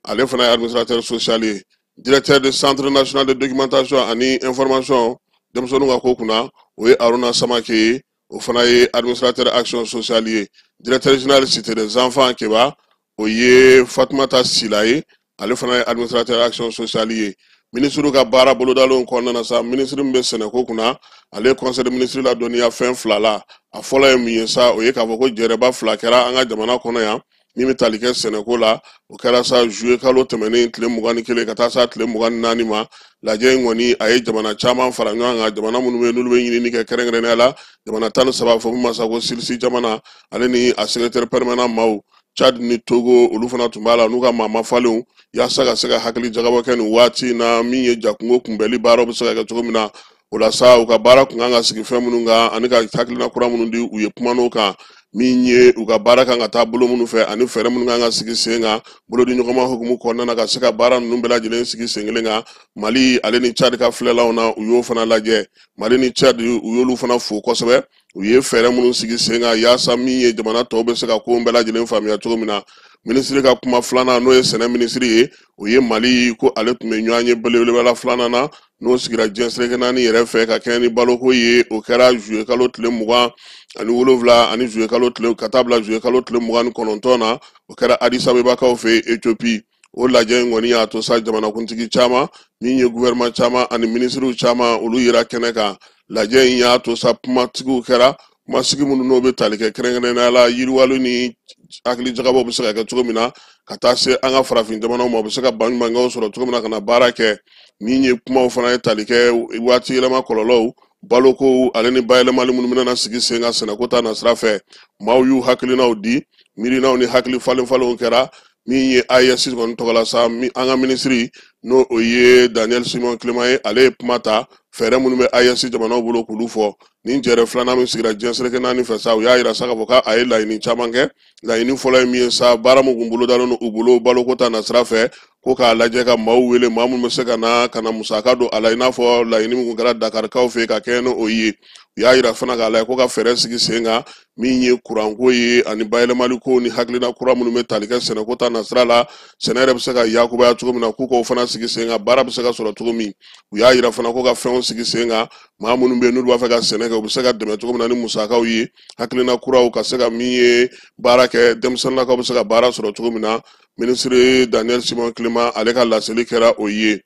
ale fana ye administrateur social ye. Directeur de centre national de documentation ani information denmisɛnninw ka ko kunna, o ye Aruna Samake ye, o fana ye administrateur action sociale ye. Directeur général cité des enfants Keba, o ye Fatumata Sila ye, ale fana ye administrateur action sociale ye. Minisiriw ka baara bolodalenw kɔnɔna na sa, minisiri min bɛ sɛnɛko kunna, ale ye conseil de ministre ladɔnniya fɛn fila la. A fɔlɔ ye mun ye sa? O ye k'a fɔ ko jɛrɛba fila kɛra an ka jamana kɔnɔ yan min bɛ tali kɛ sɛnɛko la. O kɛra sa juillet kalo tɛmɛnen tile 21 ka taa sa tile 24 ma. Lajɛ in kɔni, a ye jamana caman fara ɲɔgɔn kan, jamana minnu bɛ yen n'olu bɛ ɲinini kɛ, kɛrɛnkɛrɛnnenya la jamana 13 fɔ min ma sa ko CILSS jamana, ale ni a secrétaire permanent maaw, Tchad ni Togo, olu fana tun b'a la n'u ka maa mafalenw, yaasa ka se ka hakili jagabɔ kɛ nin waati in na min ye jakungo kunbɛli baaraw bɛ se ka kɛ cogo min na. O la sa, u ka baara kun kan ka sigi fɛn minnu kan ani ka hakilina kura minnu di, u ye kuman'o kan, min ye u ka baara kan ka taa bolo minnu fɛ ani fɛɛrɛ minnu kan ka sigi sen kan bolodi ɲɔgɔnma hukumu kɔnɔna na, ka se ka baara ninnu bɛɛ lajɛlen sigi sen kelen kan. Mali ale ni Tchad ka filɛlanw na, u y'o fana lajɛ. Mali ni Tchad, u y'olu fana fo kosɛbɛ, u ye fɛɛrɛ minnu sigi sen kan yaasa min ye jamana tɔw bɛ se ka ko bɛɛ lajɛlen faamuya cogo min na. Minisiri ka kuma filanan, n'o ye sɛnɛ minisiri ye, o ye Mali ko ale tun bɛ ɲɔgɔn ye belebeleba filanan na, n'o sigira diɲɛ seleke naani yɛrɛ fɛ ka kɛɲɛ ni baloko ye. O kɛra juillet kalo tile 27 ani juillet kalo tile ka taa bila juillet kalo tile 29 na. O kɛra Addis Abebakaw fɛ Ethiopie. O lajɛ in kɔni y'a to sa jamanakuntigi caman, min ye gouvernement caman ani minisiriw caman, olu yera kɛnɛ kan. Lajɛ in y'a to sa kumatigiw kɛra, kumasigi minnu n'o bɛ tali kɛ kɛrɛnkɛrɛnnenya la yiriwali ni hakili jagabɔ bɛ se ka kɛ cogo min na ka taa se an ka farafin jamanaw ma, u bɛ se ka baɲumankɛw sɔrɔ cogo min na ka na baara kɛ. Min ye kumaw fana ye tali kɛ waati yɛlɛma kɔlɔlɔw, baloko ale ni bayɛlɛmali minnu bɛna sigi sen kan sɛnɛko ta nasira fɛ, maaw y'u hakilinaw di, miirinaw ni hakili falen falenw kɛra. Min ye AES kɔni tɔgɔ la sa, an ka minisiri, n'o o ye Daniel Simon Clément ye, ale ye kuma ta, fɛɛrɛ minnu bɛ AES jamanaw bolo k'olu fɔ. Nin jɛrɛ filanan min sigira diɲɛ seleke naani fɛ sa, u y'a yira sa k'a fɔ k'a ye laɲini caman kɛ. Laɲini fɔlɔ ye min ye sa, baara min kun bolodalen don u bolo baloko ta nasira fɛ, ko k'a lajɛ ka maaw wele, maa minnu bɛ se ka na ka na musaka don a la, i n'a fɔ laɲini min kun kɛra Dakarikaw fɛ ka kɛɲɛ ni o ye. U y'a yira fana k'a lajɛ ko ka fɛɛrɛ sigi sen kan min ye kuranko ye ani bayɛlɛmaliko ni hakilina kura minnu bɛ tali kɛ sɛnɛko ta nasira la, sɛnɛ yɛrɛ bɛ se ka yakubaya cogo min na, k'u k'o fana sigi sen kan, baara bɛ se ka sɔrɔ cogo min. U y'a yira fana ko ka fɛnw sigi sen kan, maa minnu bɛ yen n'olu b'a fɛ ka sɛnɛ kɛ, u bɛ se ka dɛmɛ cogo min na ni musakaw ye, hakilina kuraw ka se ka min ye baara kɛ, denmisɛnninlakaw bɛ se ka baara sɔrɔ cogo min na. Minisiri Daniel Simon Clément, ale ka laseli kɛra o ye.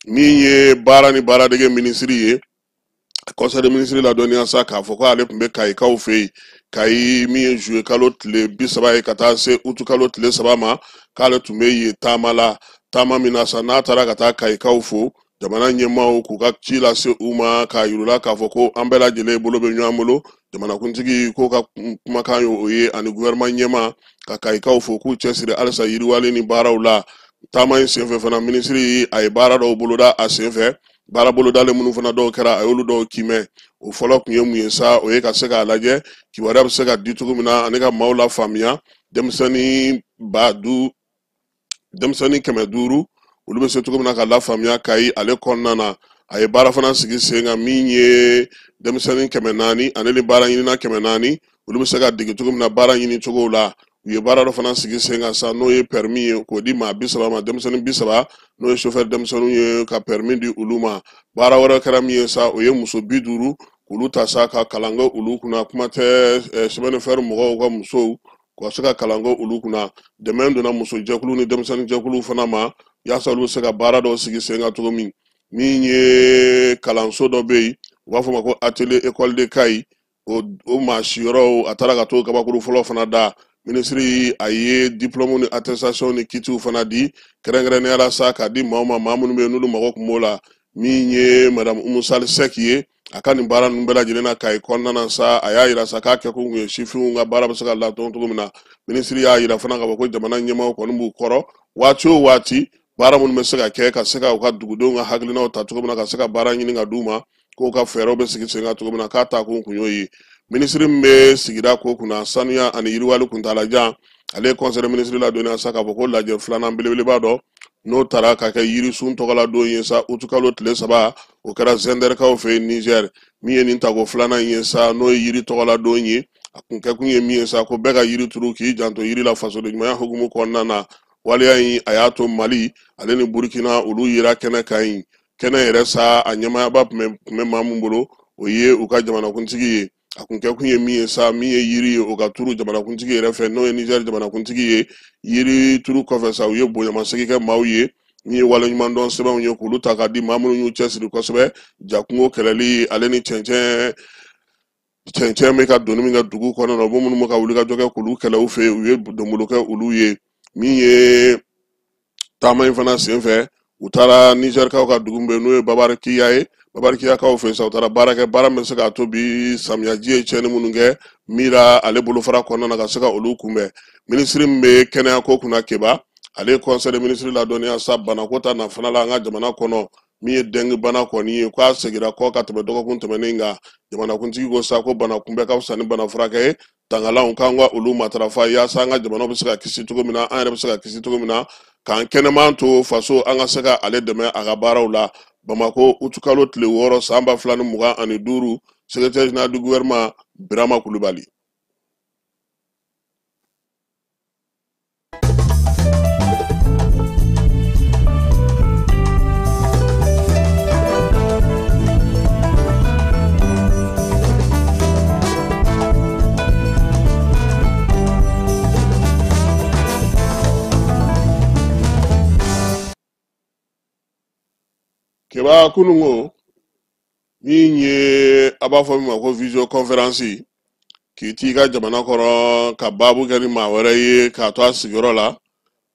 Min ye baara ni baaradege minisiri ye, conseil de ministre ladɔnniya sa k'a fɔ ko ale tun bɛ Kayikaw fɛ yen Kayi, min ye juillet kalo tile 30 ye ka taa se utu kalo tile 3 ma, k'ale tun bɛ yen taama la. Taama min na sa, n'a taara ka taa Kayikaw fo, jamana ɲɛmaaw k'u ka ci lase u ma, k'a yir'u k'a fɔ ko an bɛɛ lajɛlen bolo bɛ ɲɔgɔn bolo. Jamanakuntigi k'o ka kumakan ye o ye, ani gouvernement ɲɛmaa ka Kayikaw fo k'u cɛsiri halisa yiriwali ni baaraw la. Taama in senfɛ fana, minisiri a ye baara dɔw boloda a senfɛ. Baara bolodalen minnu fana dɔw kɛra, a y'olu dɔw kimɛ. O fɔlɔ tun ye mun ye sa? O ye ka se k'a lajɛ kibaruya bɛ se ka di cogo min na ani ka maaw la faamuya, denmisɛnnin ba du denmisɛnnin 500, olu bɛ se cogo min na ka lafaamuya Kayi ale kɔnɔna na. A ye baara fana sigi sen kan min ye denmisɛnnin 400 ale ni baara ɲinina 400, olu bɛ se ka dege cogo min na baara ɲini cogo la. U ye baara dɔ fana sigi sen kan sa, n'o ye permis ye, k'o di maa 30 ma, denmisɛnnin 30, n'o ye chauffeur denmisɛnninw ye, ka permis di olu ma. Baara wɛrɛ kɛra min ye sa, o ye muso 50 k'olu ta sa ka kalan kɛ olu kunna, kuma tɛ chemin de fer mɔgɔw ka musow ka se ka kalan kɛ olu kunna. Dɛmɛ donna muso jɛkulu ni denmisɛnnin jɛkuluw fana ma, yaasa olu bɛ se ka baara dɔw sigi sen kan cogo min. Min ye kalanso dɔ bɛ yen, u b'a fɔ o ma ko atelier école de Kayi, o maa siyɔrɔw, a taara ka t'o kabakuru fɔlɔ fana da. Minisiri a ye diplôme ni attestation ni kitiw fana di, kɛrɛnkɛrɛnnenya la sa k'a di maaw ma, maa minnu bɛ yen n'olu mago tun b'o la. Min ye madame Umu Sali Sɛki ye, a ka nin baara ninnu bɛɛ lajɛlen na Kayi kɔnɔna na sa, a y'a yira sa k'a kɛkun kun ye sifinw ka baara bɛ se ka ladɔn cogo min na. Minisiri y'a yira fana k'a fɔ ko jamana ɲɛmaaw kɔni b'u kɔrɔ waati o waati, baara minnu bɛ se ka kɛ ka se ka u ka dugudenw ka hakilinaw ta cogo min na, ka se ka baara ɲini ka d'u ma, k'o ka fɛɛrɛw bɛ sigi sen kan cogo min na, k'a taa kun y'o ye. Minisiri min bɛ sigida ko kunna, sanuya ani yiriwali kuntaalajan, ale ye conseil des ministres ladɔnniya sa k'a fɔ ko lajɛ filanan belebeleba dɔ, n'o taara ka kɛ yirisun tɔgɔla don ye sa, utukalo tile 3, O kɛra Zɛndɛrikaw fɛ yen Nizɛri. Min ye nin tako filanan ye sa, n'o ye yiri tɔgɔladon ye, a kun kɛkun ye min ye sa, ko bɛɛ ka yiri turu k'i janto yiri la fasodenɲumanya hukumu kɔnɔna na. Waleya in a y'a to Mali ale ni Burukina olu yera kɛnɛ kan yen. Kɛnɛ yɛrɛ sa, a ɲɛmaayaba tun bɛ maa min bolo, o ye u ka jamanakuntigi ye. A kun kɛkun ye min ye sa, min ye yiri ye, o ka turu jamanakuntigi yɛrɛ fɛ, n'o ye Nizɛri jamanakuntigi ye. Yiri turu kɔfɛ sa, u ye bonyamasegin kɛ maaw ye, min ye waleɲumandɔn sɛbɛnw ye k'olu ta k'a di maa minnu y'u cɛsiri kosɛbɛ jakungo kɛlɛli ale ni cɛncɛn bɛ ka donni min kɛ dugu kɔnɔna na, u bɛ minnu bɛ ka wulikajɔ kɛ k'olu kɛlɛ u fɛ yen, u ye donbolo kɛ olu ye. Min ye taama in fana senfɛ, u taara Nizɛrikaw ka dugu min bɛ yen, n'o ye Babarikiya ye. Babarikiyakaw fɛ sa, u taara baara kɛ, baara min bɛ se k'a to bi samiyaji ye tiɲɛni minnu kɛ Mira ale bolofara kɔnɔna na, ka se ka olu kunbɛn. Minisiri min bɛ kɛnɛyako kunna, Keba, ale ye conseil des ministres ladɔnniya sa banako ta na fana la an ka jamana kɔnɔ, min ye dengue bana kɔni ye, k'a seginna kɔ ka tɛmɛ dɔgɔkun tɛmɛnen kan. Jamanakuntigi ko sa ko bana kunbɛ ka fisa ni bana furakɛ ye, tangalanw k'an ka olu matarafa yaasa an ka jamana bɛ se ka kisi cogo min na, an yɛrɛ bɛ se ka kisi cogo min na, k'an kɛnɛman to faso, an ka se ka ale dɛmɛ a ka baaraw la. Bamakɔ, utukalo tile 6 san 2025, secrétaire général du gouvernement Birama Kulubali. Keba, kunungo min ye a b'a fɔ min ma ko visioconférence, k'i t'i ka jamana kɔrɔ ka baabu kɛ ni maa wɛrɛ ye k'a to a sigiyɔrɔ la.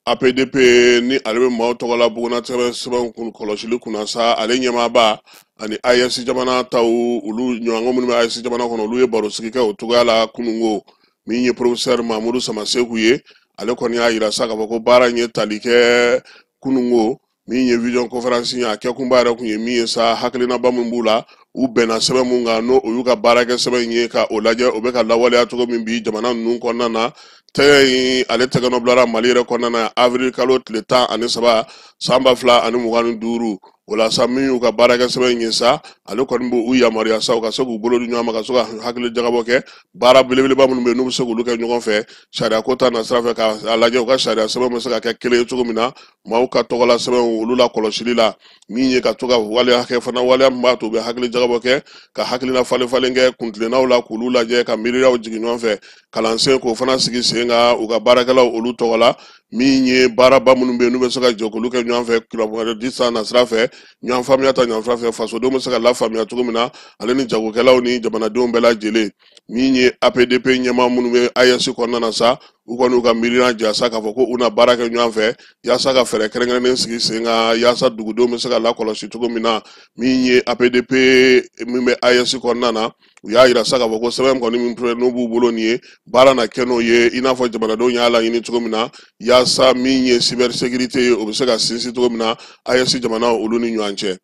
APDP ni ale bɛ maaw tɔgɔ la bugunnatigɛ sɛbɛnw kɔlɔsili kunna sa, ale ɲɛmaaba ani AES jamana taw, olu ɲɔgɔn minnu bɛ AES jamana kɔnɔ, olu ye barosigi kɛ o cogoya la kunungo. Min ye professeur Mamudu Samaseku ye, ale kɔni y'a yira sa k'a fɔ ko baara in ye tali kɛ kunungo. Min ye vision conférence ye, a kɛkunba yɛrɛ kun ye min ye sa, hakilinaba min b'u la, u bɛnna sɛbɛn mun kan, n'o o y'u ka baarakɛ sɛbɛn ye, ka o lajɛ o bɛ ka lawaleya cogo min bi jamana ninnu kɔnɔna na. Tɛgɛ in ale tɛgɛnɔ bilara Mali yɛrɛ kɔnɔna na avril kalo tile 13 san 2025. O la sa, min y'u ka baarakɛ sɛbɛn ye sa, ale kɔni b'u yamaruya sa u ka se k'u bolo di ɲɔgɔn ma, ka se ka hakili jagabɔ kɛ baara belebeleba minnu bɛ yen, n'u bɛ se k'olu kɛ ɲɔgɔn fɛ sariya ko ta nasira fɛ, k'a lajɛ u ka sariya sɛbɛn bɛ se ka kɛ kelen ye cogo min na, maaw ka tɔgɔla sɛbɛnw olu la kɔlɔsili la. Min ye ka to ka waleya kɛ fana, waleya min b'a to u bɛ hakili jagabɔ kɛ, ka hakilina falen falen kɛ kuntilennaw la, k'olu lajɛ ka miiriyaw jigin ɲɔgɔn fɛ, kalansen k'o fana sigi sen kan u ka baarakɛlaw olu tɔgɔ la. Min ye baaraba minnu bɛ yen, n'u bɛ se ka jɛ k'olu kɛ ɲɔgɔn fɛ kunnafoni san nasira fɛ, ɲɔgɔn faamuya ta ɲɔgɔn fɛ, fasodenw bɛ se ka lafaamuya cogo min na, ale ni jagokɛlaw ni jamanadenw bɛɛ lajɛlen. Min ye APDP ɲɛmaa minnu bɛ AES kɔnɔna na sa, u kɔni y'u ka miirina jira sa k'a fɔ ko u na baara kɛ ɲɔgɔn fɛ yaasa ka fɛɛrɛ kɛrɛnkɛrɛnnen sigi sen kan, yaasa dugudenw bɛ se ka lakɔlɔsi cogo min na. Min ye APDP min bɛ AES kɔnɔna na, u y'a yira sa k'a fɔ ko sɛbɛn kɔni min filɛ n'o b'u bolo nin ye, baara na kɛ n'o ye i n'a fɔ jamanadenw y'a laɲini cogo min na, yaasa min ye cybersécurité ye, o bɛ se ka sinsin cogo min na AES jamanaw olu ni ɲɔgɔn cɛ.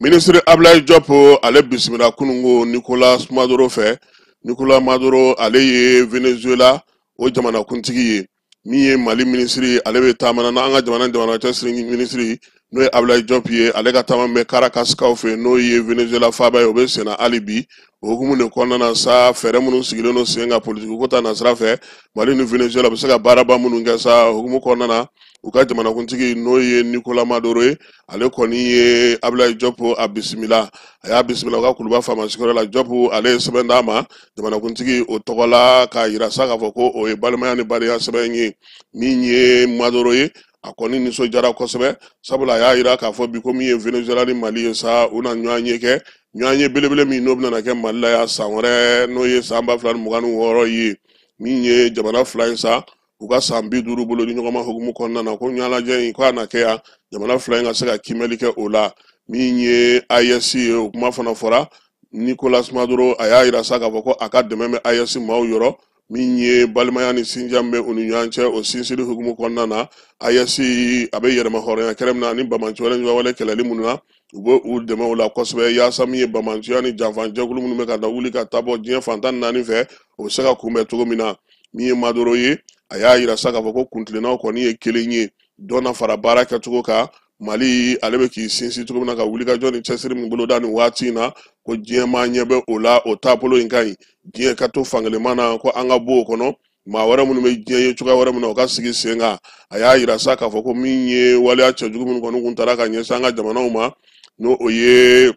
Minisiri Ablaye Diop ale bisimila kunungo Nicolas Maduro fɛ. Nicolas Maduro ale ye Venezuela o jamanakuntigi ye. Min ye Mali minisiri, ale bɛ taama na an ka jamana cɛsiri minisiri n'o ye Ablaye Diop ye, ale ka taama bɛ Caracas fɛ, n'o ye Venezuela faaba ye, o bɛ senna hali bi. O hukumu de kɔnɔna na sa, fɛɛrɛ minnu sigilen don sen kan politiki ko ta nasira fɛ, Mali ni Venezuela bɛ se ka baaraba minnu kɛ sa, o hukumu kɔnɔna na, u ka jamanakuntigi n'o ye Nicolas Maduro ye, ale kɔni ye Ablaye Diop a bisimila. A y'a bisimila u ka kuluba faama sigiyɔrɔ la. Diop ale ye sɛbɛn d'a ma jamanakuntigi o tɔgɔ la, k'a yira sa k'a fɔ ko o ye balimaya ni badenya sɛbɛn ye. Min ye Maduro ye, a kɔni nisɔndiyara kosɛbɛ, sabula a y'a yira k'a fɔ bi ko min ye Venezuela ni Mali ye sa, u na ɲɔgɔn ye kɛ ɲɔgɔn ye belebele min n'o bɛna kɛ Mali la yan san wɛrɛ, n'o ye san 2026 ye. Min ye jamana fila in sa, u ka san 50 bolo di ɲɔgɔn ma hukumu kɔnɔna na, ko ɲɛnajɛ in k'a na kɛ yan, jamana fila in ka se ka kiimɛli kɛ o la. Min ye AES ye, o kuma fana fɔra. Nicolas Maduro a y'a yira sa k'a fɔ ko a ka dɛmɛ bɛ AES maaw yɔrɔ, min ye balimaya ni sinja min bɛ u ni ɲɔgɔn cɛ, o sinsinni hukumu kɔnɔna na, AES a bɛ yɛrɛma hɔrɔnya kɛrɛ min na ani banbaanciwale wale kɛlɛli minnu na, u bɛ u dɛmɛ o la kosɛbɛ, yaasa min ye banbaanciya ni janfanjɛkulu minnu bɛ ka da wuli ka taa bɔ diɲɛ fan 14 fɛ, o bɛ se ka kunbɛn cogo min na. Min ye Maduro ye, a y'a yira sa k'a fɔ ko kuntilennaw kɔni ye kelen ye, dɔ na fara baara kɛcogo kan. Mali ale bɛ k'i sinsin cogo min na ka wulikajɔ ni cɛsiri min boloda nin waati in na, ko diɲɛmaa ɲɛ bɛ o la, o taabolo in ka ɲi. Diɲɛ ka to fankelenma na, ko an ka bɔ o kɔnɔ, maa wɛrɛ minnu bɛ diɲɛ ye cogoya wɛrɛ min na, o ka sigi sen kan. A y'a yira sa k'a fɔ ko min ye waleya cɛjugu minnu kɔni kun taara ka ɲɛsin an ka jamanaw ma, n'o o ye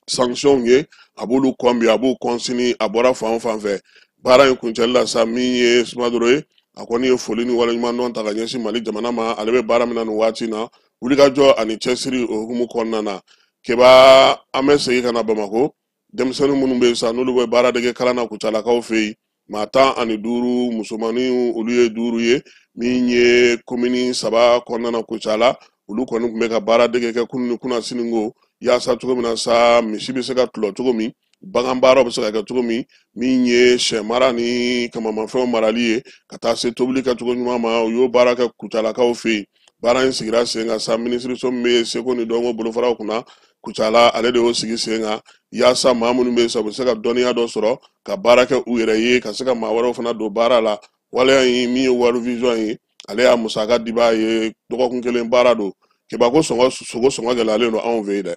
sanction ye, a b'olu kɔn bi, a b'u kɔn sini, a bɔra fan o fan fɛ. Baara in kuncɛli la sa, min ye Sumadoro ye, a kɔni ye foli ni waleɲumandɔn ta ka ɲɛsin Mali jamana ma, ale bɛ baara min na nin waati in na, wulikajɔ ani cɛsiri o hukumu kɔnɔna na. Keba, an bɛ segin ka na Bamakɔ. Denmisɛnnin minnu bɛ yen sa, n'olu bɛ baara dege kalan na Kucalakaw fɛ yen, maa 15, musomanninw olu ye 5 ye, min ye komini 3 kɔnɔna na Kucala, olu kɔni tun bɛ ka baara dege kɛ kunun ni kunasini ko, yaasa cogo min na sa misi bɛ se ka tulɔ cogo min, bagan baaraw bɛ se ka kɛ cogo min, min ye sɛ mara ni kamamafɛnw marali ye, ka taa se tobili kɛcogo ɲuman ma, u y'o baara kɛ Kucalakaw fɛ yen. Baara in sigira sen kan sa, minisiriso min bɛ seko ni dɔnko bolofaraw kunna Kucala, ale de y'o sigi sen kan, yaasa maa minnu bɛ yen sa, u bɛ se ka dɔnniya dɔ sɔrɔ ka baara kɛ u yɛrɛ ye, ka se ka maa wɛrɛw fana don baara la. Waleya in min ye World Vision ye, ale y'a musaka dibaa ye, dɔgɔkun kelen baara don. Keba, ko sɔngɔ, sogo sɔngɔ gɛlɛyalen don anw fɛ yen dɛ.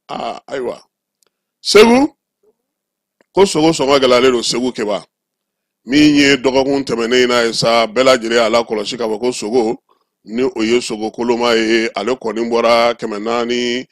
Aa, ayiwa, Segu, ko sogo sɔngɔ gɛlɛyalen don Segu. Keba, min ye dɔgɔkun tɛmɛnen in na ye sa, bɛɛ lajɛlen y'a lakɔlɔsi k'a fɔ ko sogo, ni o ye sogo koloma ye, ale kɔni bɔra 400,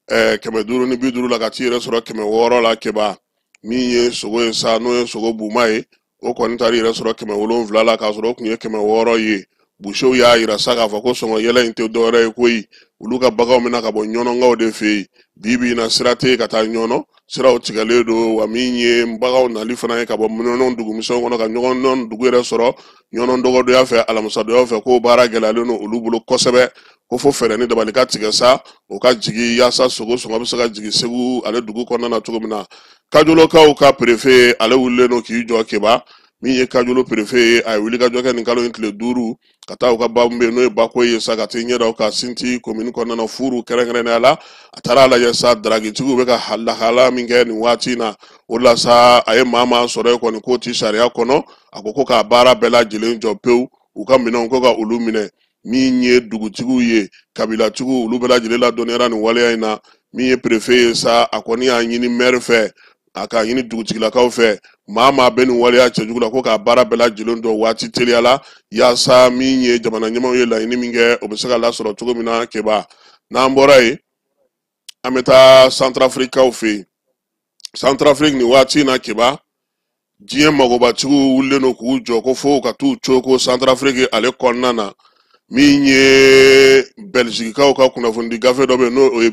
550 la ka t'i yɛrɛ sɔrɔ 600 la. Keba, min ye sogo ye sa, n'o ye sogo buma ye, o kɔni taara yɛrɛ sɔrɔ 700 la, k'a sɔrɔ o tun ye 600 ye. Busew y'a yira sa k'a fɔ ko sɔngɔ yɛlɛ in tɛ dɔwɛrɛ ye koyi, olu ka baganw bɛna ka bɔ ɲɔnɔnkaw de fɛ yen. Bi bi in na, sira tɛ yen ka taa Ɲɔnɔ, siraw tigɛlen don wa. Min ye baganw nali fana ye ka bɔ Ɲɔnɔ dugumisɛnw kɔnɔ ka Ɲɔnɔ dugu yɛrɛ sɔrɔ Ɲɔnɔ dɔgɔdonya fɛ, alamisadonya fɛ, k'o baara gɛlɛyalen don olu bolo kosɛbɛ, ko fo fɛɛrɛ ni dabali ka tigɛ sa, o ka jigin, yaasa sogo sɔngɔ bɛ se ka jigin Segu ale dugu kɔnɔna na cogo min na. Kajolokaw ka perefe, ale wulilen don k'i jɔ. Keba, min ye Kajolo perefe ye, a ye wulikajɔ kɛ nin kalo in tile 5 ka taa u ka ba min bɛ yen, n'o ye Bako ye sa, ka t'i ɲɛda u ka Sinti komini kɔnɔna na, Furu kɛrɛnkɛrɛnnenya la. A taara a lajɛ sa, daragitigiw bɛ ka lahala min kɛ nin waati in na. O la sa, a ye maa maa sɔrɔ yen kɔni k'o ti sariya kɔnɔ, a ko ko k'a baara bɛɛ lajɛlen jɔ pewu, u ka minɛnw ko ka olu minɛ. Min ye dugutigiw ye, kabilatigiw, olu bɛɛ lajɛlen ladɔnniyara nin waleya in na. Min ye perefe ye sa, a kɔni y'a ɲini mɛri fɛ, a k'a ɲini dugutigilakaw fɛ, maa maa bɛ nin waleya cɛjugu la, ko k'a baara bɛɛ lajɛlen jɔ waati teliya la, yaasa min ye jamana ɲɛmaaw ye laɲini min kɛ, o bɛ se ka lasɔrɔ cogo min na. Keba, n'an bɔra yen, an bɛ taa Santarafirikaw fɛ yen. Santarafiriki nin waati in na, Keba, diɲɛ magobatigiw wulilen don k'u jɔ ko fo ka t'u coko Santarafiriki ale kɔnɔna na. Min ye Bɛlizikikaw ka kunnafonidi gafe dɔ bɛ yen, n'o ye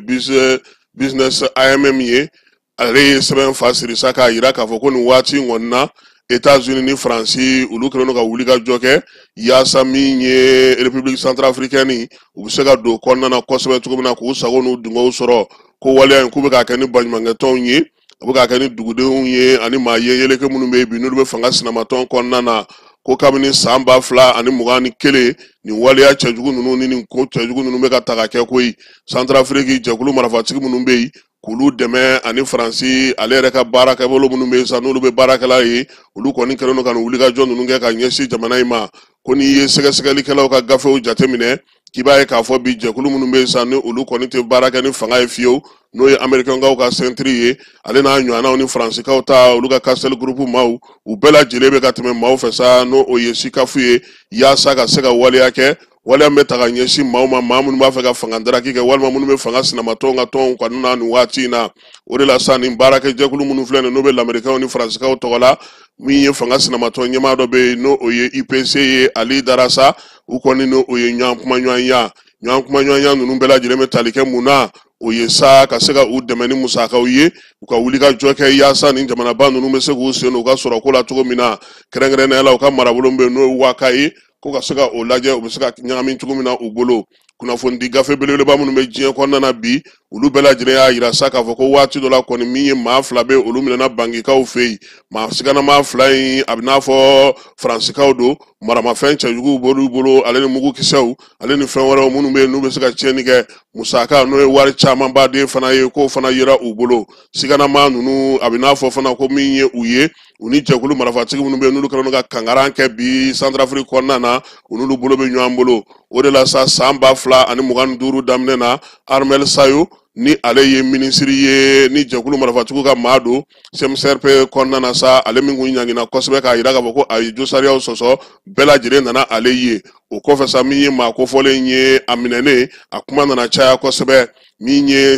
Business AMM ye, ale ye sɛbɛn fa siri sa k'a yira k'a fɔ ko nin waati in kɔni na, États-Unis ni Faransi, olu kɛlen don ka wulikajɔ kɛ yaasa min ye République centrafricaine, u bɛ se ka don kɔnɔna na kosɛbɛ cogo min na, k'u sago n'u dungɔw sɔrɔ. Ko waleya in, k'u bɛ k'a kɛ ni baɲumankɛtɔnw ye, a bɛ k'a kɛ ni dugudenw ye ani maa yeleke minnu bɛ yen bi, n'olu bɛ fanga sinamatɔn kɔnɔna na. Ko kabini san 2021, nin waleya cɛjugu ninnu ni nin ko cɛjugu ninnu bɛ ka ta ka kɛ koyi. Santarafiriki jɛkulu marifatigi minnu bɛ yen, k'olu dɛmɛ, ani Faransi ale yɛrɛ ka baarakɛbolo minnu bɛ yen sa, n'olu bɛ baarakɛla ye, olu kɔni kɛlen don ka nin wulikajɔ ninnu kɛ ka ɲɛsin jamana in ma. Ko n'i ye sɛgɛsɛgɛlikɛlaw ka gafew jateminɛ, k'i b'a ye k'a fɔ bi jɛkulu minnu bɛ yen sa, ni olu kɔni tɛ baara kɛ ni fanga ye fiyewu, n'o ye Amerikɛnkaw ka sɛntiri ye, ale n'a ɲɔgɔnnaw, ni Faransikaw ta, olu ka Kasɛli gurupu maaw, u bɛɛ lajɛlen bɛ ka tɛmɛ maaw fɛ sa, n'o o ye Sikafu ye, yaasa ka se ka waleya kɛ, waleya min bɛ ta ka ɲɛsin maaw ma, maa minnu b'a fɛ ka fanga daraki kɛ, walima minnu bɛ fanga sinamatɔnw ka tɔnw kanu na nin waati in na. O de la sa, nin baarakɛjɛkulu minnu filɛ nin, n'o bɛ Lamerikɛnw ni Faransikaw tɔgɔ la, min ye fanga sinamatɔn ɲɛmaa dɔ bɛ yen, n'o o ye UPC ye, Ali Darasa, u kɔni n'o o ye ɲɔgɔn kumaɲɔgɔnya. Ɲɔgɔn kumaɲɔgɔnya ninnu bɛɛ lajɛlen bɛ tali kɛ mun na? O ye sa ka se ka u dɛmɛ ni musakaw ye, u ka wulikajɔ kɛ yaasa nin jamanaba ninnu bɛ se k'u sen don u ka sɔrɔko la cogo min na, kɛrɛnkɛrɛnnenya la u ka marabolo min bɛ yen, n'o ye Waka ye, ko ka se ka o lajɛ, u bɛ se ka ɲagami cogo min na u bolo. Kunnafonidi gafe belebeleba minnu bɛ diɲɛ kɔnɔna na bi, Olu bɛɛ lajɛlen y'a yira sa k'a fɔ ko waati dɔ la kɔni min ye maa 2 bɛ olu minɛna Bangikaw fɛ yen. Maa siganamaa 2 in a bɛ n'a fɔ Faransikaw don, maramafɛn cɛjuguw b'olu bolo, ale ni mugukisɛw ale ni fɛn wɛrɛw minnu bɛ yen n'u bɛ se ka tiɲɛni kɛ. Musaka n'o ye wari camanba den fana ye, k'o fana yera u bolo. Siganamaa ninnu a bɛ n'a fɔ fana ko min ye u ye, u ni jɛkulu marifatigi minnu bɛ yen n'olu kɛlen don ka kankaran kɛ bi Centrafrique kɔnɔna na, u n'olu bolo bɛ ɲɔgɔn bolo. O de la sa san 2025 daminɛ na, Armel Sayo ni ale ye minisiri ye ni jɛkulu marifatigiw ka maa don CMSRP kɔnɔna na sa, ale min kun ɲangina kosɛbɛ k'a yira k'a fɔ ko a ye josariyaw sɔsɔ, bɛɛ lajɛlen nana ale ye. O kɔfɛ sa min ye maa kofɔlen ye, a minɛnen a kuma nana caya kosɛbɛ. Min ye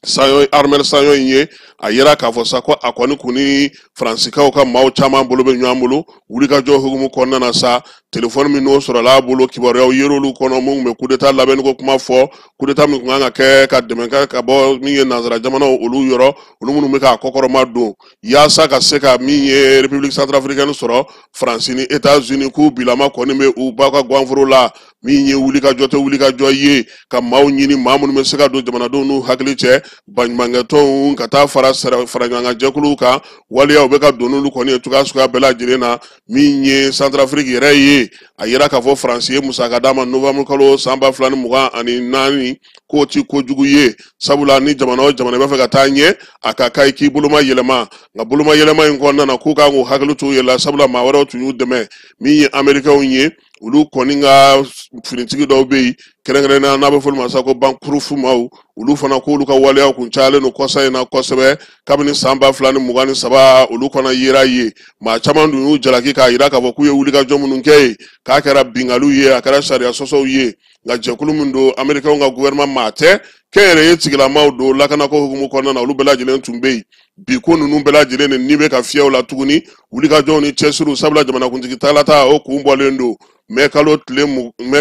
Sayo Armel Sayo in ye, a yira k'a fɔ sa ko a kɔni kun ni Faransikaw ka maaw caman bolo bɛ ɲɔgɔn bolo wulikajɔ hukumu kɔnɔna na sa. Telefɔni min n'o sɔrɔla a bolo, kibaruyaw yer'olu kɔnɔ minnu bɛ kudeta labɛnni ko kuma fɔ, kudeta min kun kan ka kɛ ka dɛmɛ kɛ ka bɔ min ye nansara jamanaw olu yɔrɔ, olu minnu bɛ k'a kɔkɔrɔma don yaasa ka se ka min ye République centrafricaine sɔrɔ. Faransi ni États-Unis k'u bilama kɔni bɛ u ba ka ganforo la. Min ye wulikajɔ tɛ wulikajɔ ye ka maaw ɲini, maa minnu bɛ se ka don jamanadenw n'u hakili cɛ, baɲumankɛtɔnw ka taa fara faraɲɔgɔnkan kan, waleyaw bɛ ka don n'olu kɔni ye cogoya suguya bɛɛ lajɛlen na. Min ye Centrafrique yɛrɛ ye, a yira k'a fɔ Faransi ye musaka d'a ma novembre kalo san 2024, k'o ti kojugu ye, sabula ni jamana o jamana b'a fɛ ka taa ɲɛ, a ka kan i k'i boloma yɛlɛma. Nka boloma yɛlɛma in kɔnɔna na, k'u kan k'u hakili to u yɛrɛ la, sabula maa wɛrɛw tun y'u dɛmɛ. Min ye Américains ye, olu kɔni ka finitigi dɔw bɛ yen kɛrɛnkɛrɛnnenya n'a bɛ fɔ olu ma sa ko bankurufu maaw, olu fana k'olu ka waleyaw kun cayalen don kɔsa in na kosɛbɛ. Kabini san 2023 olu fana yera ye, maa caman dun y'u jalaki k'a yira k'a fɔ k'u ye wulikajɔ minnu kɛ yen, k'a kɛra binkaliw ye, a kɛra sariya sɔsɔw ye. Nka jɛkulu min don, Américains ka gouvernement maa tɛ, kɛnyɛrɛye tigilamaw don lakanako hukumu kɔnɔna na, olu bɛɛ lajɛlen tun bɛ yen. Bi ko ninnu bɛɛ lajɛlen de ni bɛ ka fiyɛ u la tuguni, wulikajɔw ni cɛsiriw, sabula jamanakuntigi talata o kun bɔlen don mɛ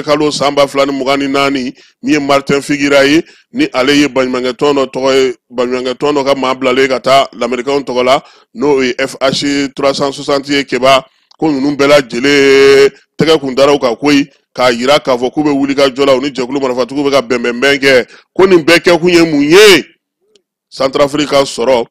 kalo san 2024. Min ye Martin Figira ye, ni ale ye baɲumankɛtɔn dɔ tɔgɔ ye, baɲumankɛtɔn dɔ ka maa bilalen ka taa lamɛrikɛnw tɔgɔ la, n'o ye FH 360 ye. Keba ko ninnu bɛɛ lajɛlen tɛgɛ kun dara u kan koyi, k'a yira k'a fɔ k'u bɛ wulikajɔ la, u ni jɛkulu marifatigiw bɛ ka bɛnbɛnbɛn kɛ. Ko nin bɛɛ kɛkun ye mun ye? Centrafrique ka sɔrɔ,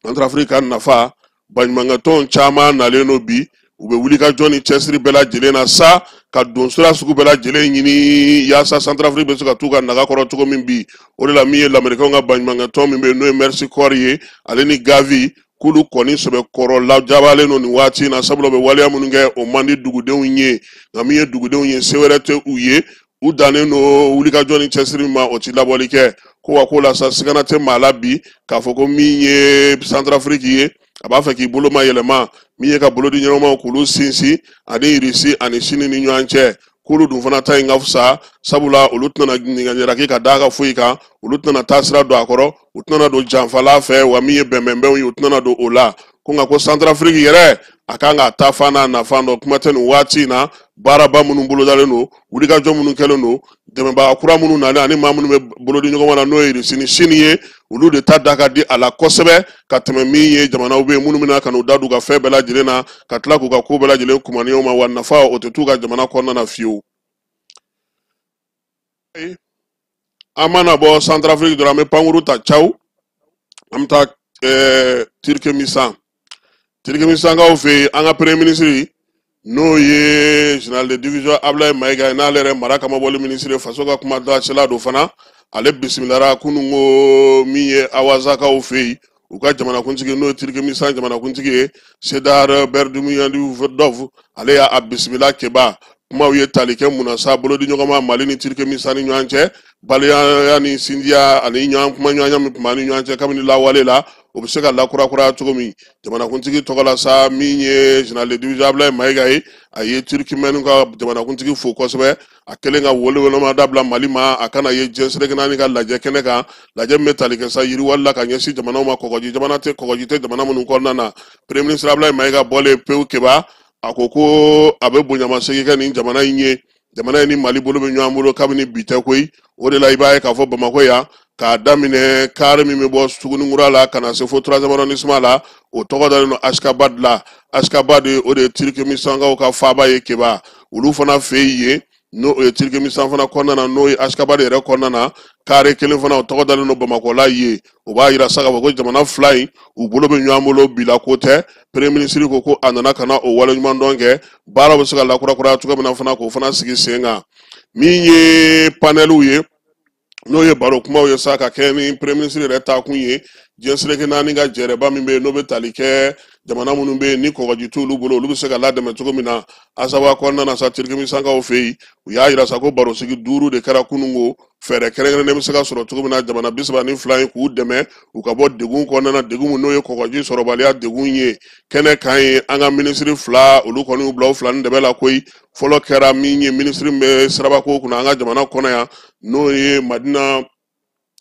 Centrafrique ka nafa. Baɲumankɛtɔn caman nalen don bi, u bɛ wulikajɔ ni cɛsiri bɛɛ lajɛlen na sa ka don sira sugu bɛɛ lajɛlen ɲini yaasa Centrafrique bɛ se ka t'u ka naga kɔrɔ cogo min bi. O de la min ye lamɛrikɛnw ka baɲumankɛtɔn min bɛ yen n'o ye Mercy Corps ye, ale ni Gavi, k'olu kɔni sɛbɛkɔrɔ lajabalen don nin waati in na, sabula u bɛ waleya minnu kɛ, o man di dugudenw ye. Nka min ye dugudenw ye, se wɛrɛ tɛ u ye, u dannen don wulikajɔ ni cɛsiri min ma, o ti labɔli kɛ. Ko wa ko la sa, sigana tɛ maa la bi k'a fɔ ko min ye Centrafrique ye, a b'a fɛ k'i bolo ma yɛlɛma, min ye ka bolo di ɲɔgɔn ma k'olu sinsin ani Irisi ani Sini ni ɲɔgɔn cɛ, k'olu dun fana ta in ka fisa, sabula olu tɛna jalaki ka d'a ka foyi kan, olu tɛna taa sira don a kɔrɔ, u tɛna don janfala fɛ, wa min ye bɛnbɛnbɛnw ye, u tɛna don o la. Ko nka ko Centrafrique yɛrɛ, a kan k'a ta fan n'a nafa dɔn. Kuma tɛ nin waati in na, baaraba minnu bolodalen don, wulikajɔ minnu kɛlen don, dɛmɛbaga kura minnu nalen ani maa minnu bɛ bolodi ɲɔgɔn ma, n'o ye Irisi ni Sini ye, olu de ta da ka di a la kosɛbɛ ka tɛmɛ min ye jamanaw bɛ yen minnu bɛna ka n'u da don u ka fɛn bɛɛ lajɛlen na, ka tila k'u ka ko bɛɛ lajɛlen kumaniw ma, wa nafa o tɛ t'u ka jamana kɔnɔna na fiyewu. An mana bɔ Centrafrique dɔrɔn, an bɛ pankuru ta caw, an bɛ taa Turkménistan. Turkménistankaw fɛ yen, an ka premier ministre n'o ye général de division Ablaye Mayiga ye, n'ale yɛrɛ mara kamabɔli ministre, faso ka kuma dasela don fana, ale bisimilara kunun ko min ye Awazakaw fɛ yen, u ka jamanakuntigi n'o ye Turkménistan jamanakuntigi ye, Serdar Berdimuhamedov, ale y'a bisimila. Keba kumaw ye tali kɛ mun na sa? Bolodi ɲɔgɔnma Mali ni Turkménistan ni ɲɔgɔn cɛ, baliyaya ni sinjiya ani ɲɔgɔn kuma ɲɔgɔnya min tun b'an ni ɲɔgɔn cɛ kabini lawale la, o bɛ se ka lakurakuraya cogo min. Jamanakuntigi tɔgɔ la sa, min ye général de division Ablaye Mayiga ye, a ye Turkmène ka jamanakuntigi fo kosɛbɛ, a kɛlen ka welewelema dabila Mali ma, a kana ye diɲɛ seleke naani ka lajɛ kɛnɛ kan, lajɛ min bɛ tali kɛ sa yiriwali la ka ɲɛsin jamanaw ma, kɔgɔji jamana tɛ, kɔgɔji tɛ jamana minnu kɔnɔna na. Premier ministre Ablaye Mayiga bɔlen pewu, Keba a ko ko a bɛ bonyamasegin kɛ nin jamana in ye, jamana in ni Mali bolo bɛ ɲɔgɔn bolo kabini bi tɛ koyi. O de la i b'a ye k'a fɔ Bamakɔ yan, k'a daminɛ kari min bɛ bɔ Sugunikura la ka na se fo troisième arrondissement la, o tɔgɔ dalen don Ashgabat la. Ashgabat, o de ye Turkménistankaw ka faaba ye. Keba olu fana fɛ yen, n'o ye Turkménistan fana kɔnɔna na, n'o ye Ashgabat yɛrɛ kɔnɔna na. Kare kelen fana o tɔgɔ dalen don Bamakɔ la yen. O b'a yira sa k'a fɔ ko jamana fila in u bolo bɛ ɲɔgɔn bolo bila ko tɛ. Premier ministre ko ko a nana ka na o waleɲumandɔn kɛ, baaraw bɛ se ka lakurakuraya cogo min na fana k'o fana sigi sen kan. Min ye panɛliw ye, n'o ye baro kumaw ye sa ka kɛ ni premier ministre yɛrɛ taakun ye, diɲɛ seleke naani ka jɛrɛba min bɛ yen n'o bɛ tali kɛ jamana minnu bɛ yen ni kɔgɔji t'olu bolo, olu bɛ se ka ladɛmɛ cogo min na. Asawa kɔnɔna na sa, Tirikimisankaw fɛ yen, u y'a yira sa ko barosigi 5 de kɛra kununko, fɛɛrɛ kɛrɛnkɛrɛnnen bɛ se ka sɔrɔ cogo min na jamana 32 in k'u dɛmɛ u ka bɔ degun kɔnɔna na, degun min n'o ye kɔgɔji sɔrɔbaliya degun ye. Kɛnɛ kan ye an ka minisiri 2 olu kɔni y'u bila u 2 ni dɛmɛ la koyi. Fɔlɔ kɛra min ye minisiri min bɛ sirabako kunna an ka jamana kɔnɔ yan, n'o ye Madina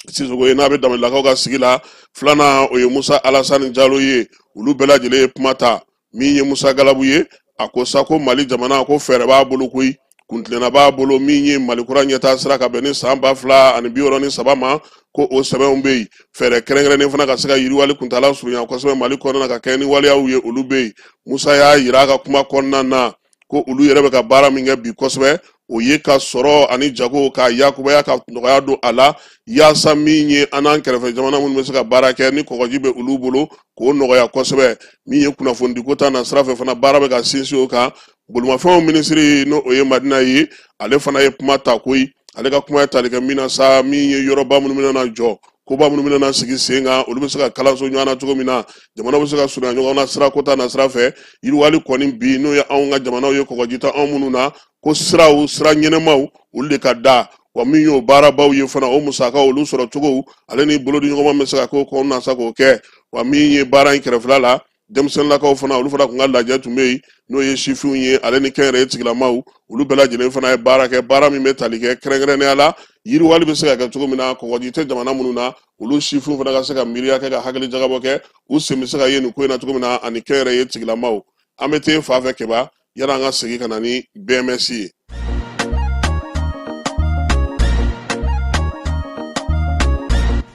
Sisoko ye, n'a bɛ Danbelelakaw ka sigi la. Filanan o ye Musa Alasani Jalo ye. Olu bɛɛ lajɛlen ye kuma ta. Min ye Musa Galabu ye, a ko sa ko Mali jamana ko fɛɛrɛ b'a bolo koyi, kuntilenna b'a bolo min ye Mali kura ɲɛtaa sira ka bɛn ni san 2063 ma, ko o sɛbɛnw bɛ yen. Fɛɛrɛ kɛrɛnkɛrɛnnen fana ka se ka yiriwali kuntaala surunya kosɛbɛ Mali kɔnɔna na ka kɛ ni waleyaw ye, olu bɛ yen. Musa y'a yira a ka kuma kɔnɔna na ko olu yɛrɛ bɛ ka baara min kɛ bi kosɛbɛ, o ye ka sɔrɔ ani jago k'a yakubaya ka nɔgɔya don a la, yaasa min ye an n'an kɛrɛfɛ jamana minnu bɛ se ka baara kɛ ni kɔgɔji bɛ olu bolo k'o nɔgɔya kosɛbɛ. Min ye kunnafonidiko ta na sira fɛ fana, baara bɛ ka sinsin o kan. Bolimafɛnw minisiri n'o o ye Madina ye, ale fana ye kuma ta koyi. Ale ka kuma ye tali kɛ min na sa, min ye yɔrɔba minnu bɛna jɔ, koba minnu bɛna sigi sen kan, olu bɛ se ka kalanso ɲɔgɔn na cogo min na, jamana bɛ se ka surunya ɲɔgɔn na sirako ta na sira fɛ. Yiriwali kɔni bi n'o ye anw ka jamanaw ye kɔgɔji tɛ anw minnu na, ko siraw sira ɲɛnɛmaw olu de ka da wa. Min y'o baarabaw ye fana, o musakaw olu sɔrɔ cogo ale ni bolodiɲɔgɔnma bɛ se ka k'o kɔnɔna na sa k'o kɛ. Wa min ye baara in kɛrɛfɛla la, denmisɛnninlakaw fana olu fana tun ka lajɛ tun bɛ yen, n'o ye sifinw ye ale ni kɛnyɛrɛye tigilamaw, olu bɛɛ lajɛlen fana ye baara kɛ, baara min bɛ tali kɛ kɛrɛnkɛrɛnnenya la yiriwali bɛ se ka kɛ cogo min na kɔgɔji tɛ jamana minnu na, olu sifinw fana ka se ka miiriya kɛ ka hakili jagabɔ kɛ, u sen bɛ se ka ye nin ko in na cogo min na ani kɛnyɛrɛye tigilamaw. An bɛ te fan fɛ Keba, yanni an ka segin ka na ni BMS ye.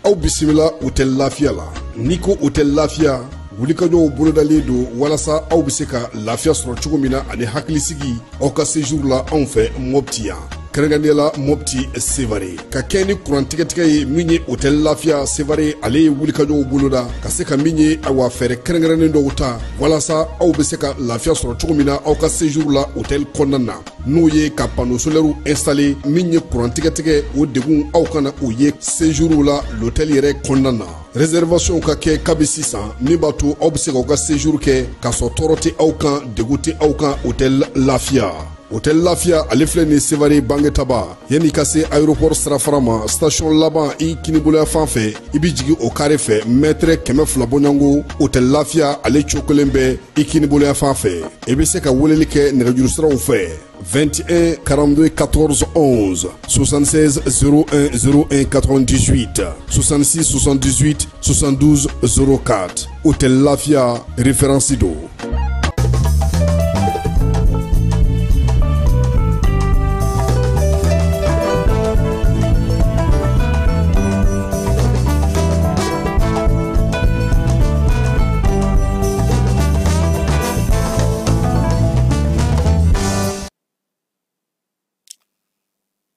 Aw bisimila Hôtel Lafiya la. N'i ko Hôtel Lafiya, wulikajɔw bolodalen don walasa aw bɛ se ka lafiya sɔrɔ cogo min na ani hakilisigi aw ka séjour la anw fɛ Mopti yan, kɛrɛnkɛrɛnnenya la Mopti Sevare. Ka kɛ ni kuran tigɛtigɛ ye min ye Hôtel Lafiya Sevare, ale ye wulikajɔw boloda ka se ka min ye awa fɛɛrɛ kɛrɛnkɛrɛnnen dɔw ta walasa aw bɛ se ka lafiya sɔrɔ cogo min na aw ka séjour la hôtel kɔnɔna na, n'o ye ka panneau solaire installé min ye kuran tigɛtigɛ o degun aw kana o ye séjour la l'hôtel yɛrɛ kɔnɔna na. Réservation ka kɛ kabi sisan min b'a to aw bɛ se k'aw ka séjour kɛ k'a sɔrɔ tɔɔrɔ tɛ aw kan, degun tɛ aw kan. Hôtel Lafiya, Hôtel Lafiya ale filɛ nin Sevare Bangetaba, yanni ka se aéroport sirafara ma, station laban i kiniboloya fan fɛ, i bɛ jigin o carré fɛ mètre 200 bɔɲɔgɔnko. Hôtel Lafiya ale cogo kelen bɛ i kiniboloya fan fɛ. I bɛ se ka weleli kɛ nɛgɛjuru siraw fɛ: 21 42 14 11, 76 01 01 98, 66 78 72 04. Hôtel Lafia, référence do.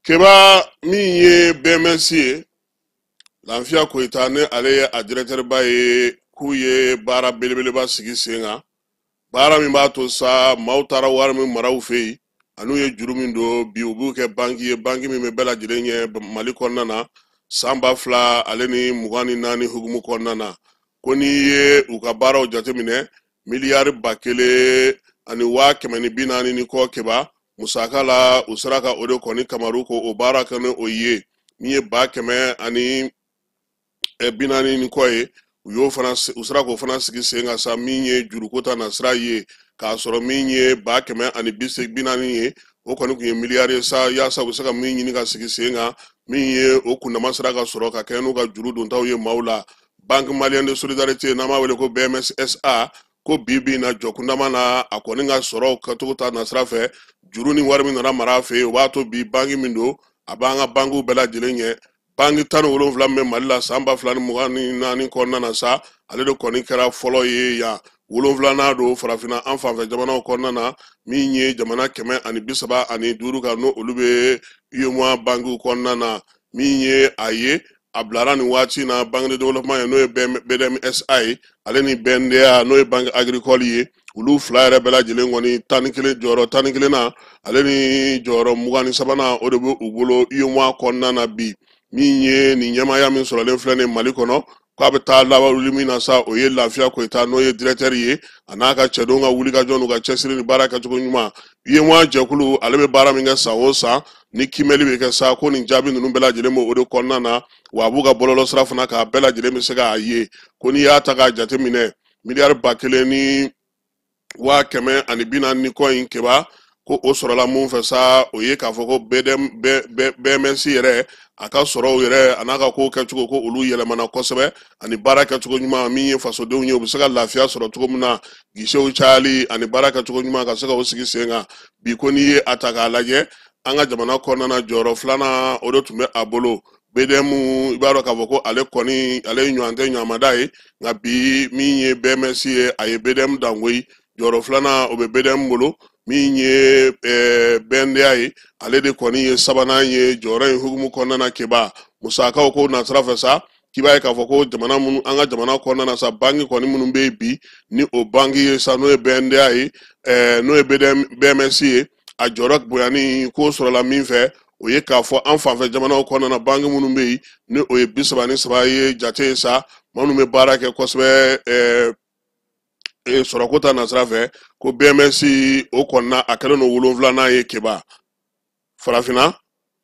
Keba, min ye BMS ye, Lafiya Koyita ni ale ye a directeur ba ye, k'u ye baara belebeleba sigi sen kan, baara min b'a to sa maaw taara wari min mara u fɛ yen an'u ye juru min don bi, u b'u kɛ banki ye, banki min bɛ bɛɛ lajɛlen ɲɛ Mali kɔnɔna na san 2024 hukumu kɔnɔna na. Ko n'i ye u ka baaraw jateminɛ, miliyari 1140 ni kɔ Keba musaka la, u sera ka o de kɔni kamaru ko o baara kɛ ni o ye min ye 140 ni kɔ ye, u y'o fana u sera k'o fana sigi sen kan sa, min ye juruko ta na sira ye, k'a sɔrɔ min ye 180 ye, o kɔni tun ye miliyari ye sa, yaasa u bɛ se ka min ɲini ka sigi sen kan, min ye o kundama sera ka sɔrɔ ka kɛ n'u ka juru dontaw ye maaw la. Banque Malienne de Solidarité, n'an b'a wele ko BMSSA, ko bi bi in na jɔkundama na a kɔni ka sɔrɔ kɛcogo ta na sira fɛ, juru ni wari min nana mara a fɛ yen, o b'a to bi banki min don a b'an ka bankiw bɛɛ lajɛlen ɲɛ. Banki 17 min bɛ Mali la san 2024 kɔnɔna na sa, ale de kɔni kɛra fɔlɔ ye yan, 7nan don farafinna an fanfɛ jamanaw kɔnɔna na, min ye jamana 135 kan n'o olu bɛ UEMOA bankiw kɔnɔna na. Min ye a ye a bilara nin waati na banque de développement ye, n'o ye BDMSA ye, ale ni BNDA, n'o ye banque agricole ye, olu fila yɛrɛ bɛɛ lajɛlen kɔni 11, jɔyɔrɔ 11 na, ale ni jɔyɔrɔ 23nan, o de bɛ u bolo UEMOA kɔnɔna na bi. Min ye nin ɲɛmaaya min sɔrɔlen filɛ nin Mali kɔnɔ, k'a bɛ taa laban wuli min na sa, o ye Lafiya Koyita, n'o ye directeur ye, a n'a ka cɛdenw ka wulikajɔ n'u ka cɛsiri ni baara kɛcogo ɲuman. UEMOA jɛkulu, ale bɛ baara min kɛ san o san ni kiimɛli bɛ kɛ sa, ko nin jaabi ninnu bɛɛ lajɛlen b'o de kɔnɔna na. Wa a b'u ka bɔlɔlɔ sira fana k'a bɛɛ lajɛlen bɛ se k'a ye ko n'i y'a ta k'a jateminɛ, miliyari 1140 ni kɔ in keba, ko o sɔrɔla mun fɛ sa, o ye k'a fɔ ko BMS yɛrɛ a ka sɔrɔw yɛrɛ a n'a ka kow kɛcogo, ko olu yɛlɛmana kosɛbɛ, ani baara kɛcogo ɲuman min ye fasodenw ye u bɛ se ka lafiya sɔrɔ cogo min na, guichetw cayali ani baara kɛcogo ɲuman ka se ka o sigi sen kan. Bi ko n'i ye a ta k'a lajɛ, an ka jamana kɔnɔna na, jɔyɔrɔ filanan o de tun bɛ a bolo. BDM, i b'a dɔn k'a fɔ ko ale kɔni ale ye ɲɔgɔn tɛ ɲɔgɔnmada ye, nka bi min ye BMS ye, a ye BDM dangoyi. Jɔyɔrɔ filanan o bɛ BDM bolo. Min ye BNDA ye, ale de kɔni ye sabanan ye jɔyɔrɔ in hukumu kɔnɔna na. Keba, musakaw ko nasira fɛ sa, k'i b'a ye k'a fɔ ko jamana minnu, an ka jamana kɔnɔna na sa, banki kɔni minnu bɛ yen bi, ni o banki ye sa, n'o ye BNDA ye, n'o ye BMS ye, a jɔyɔrɔ bonyani k'o sɔrɔla min fɛ, o ye k'a fɔ an fanfɛ jamanaw kɔnɔna na, banki minnu bɛ yen ni o ye 33 ye jate ye sa, minnu bɛ baara kɛ kosɛbɛ sɔrɔko ta nasira fɛ, ko BMS o kɔnɔna a kɛlen don 7nan ye. Keba, farafinna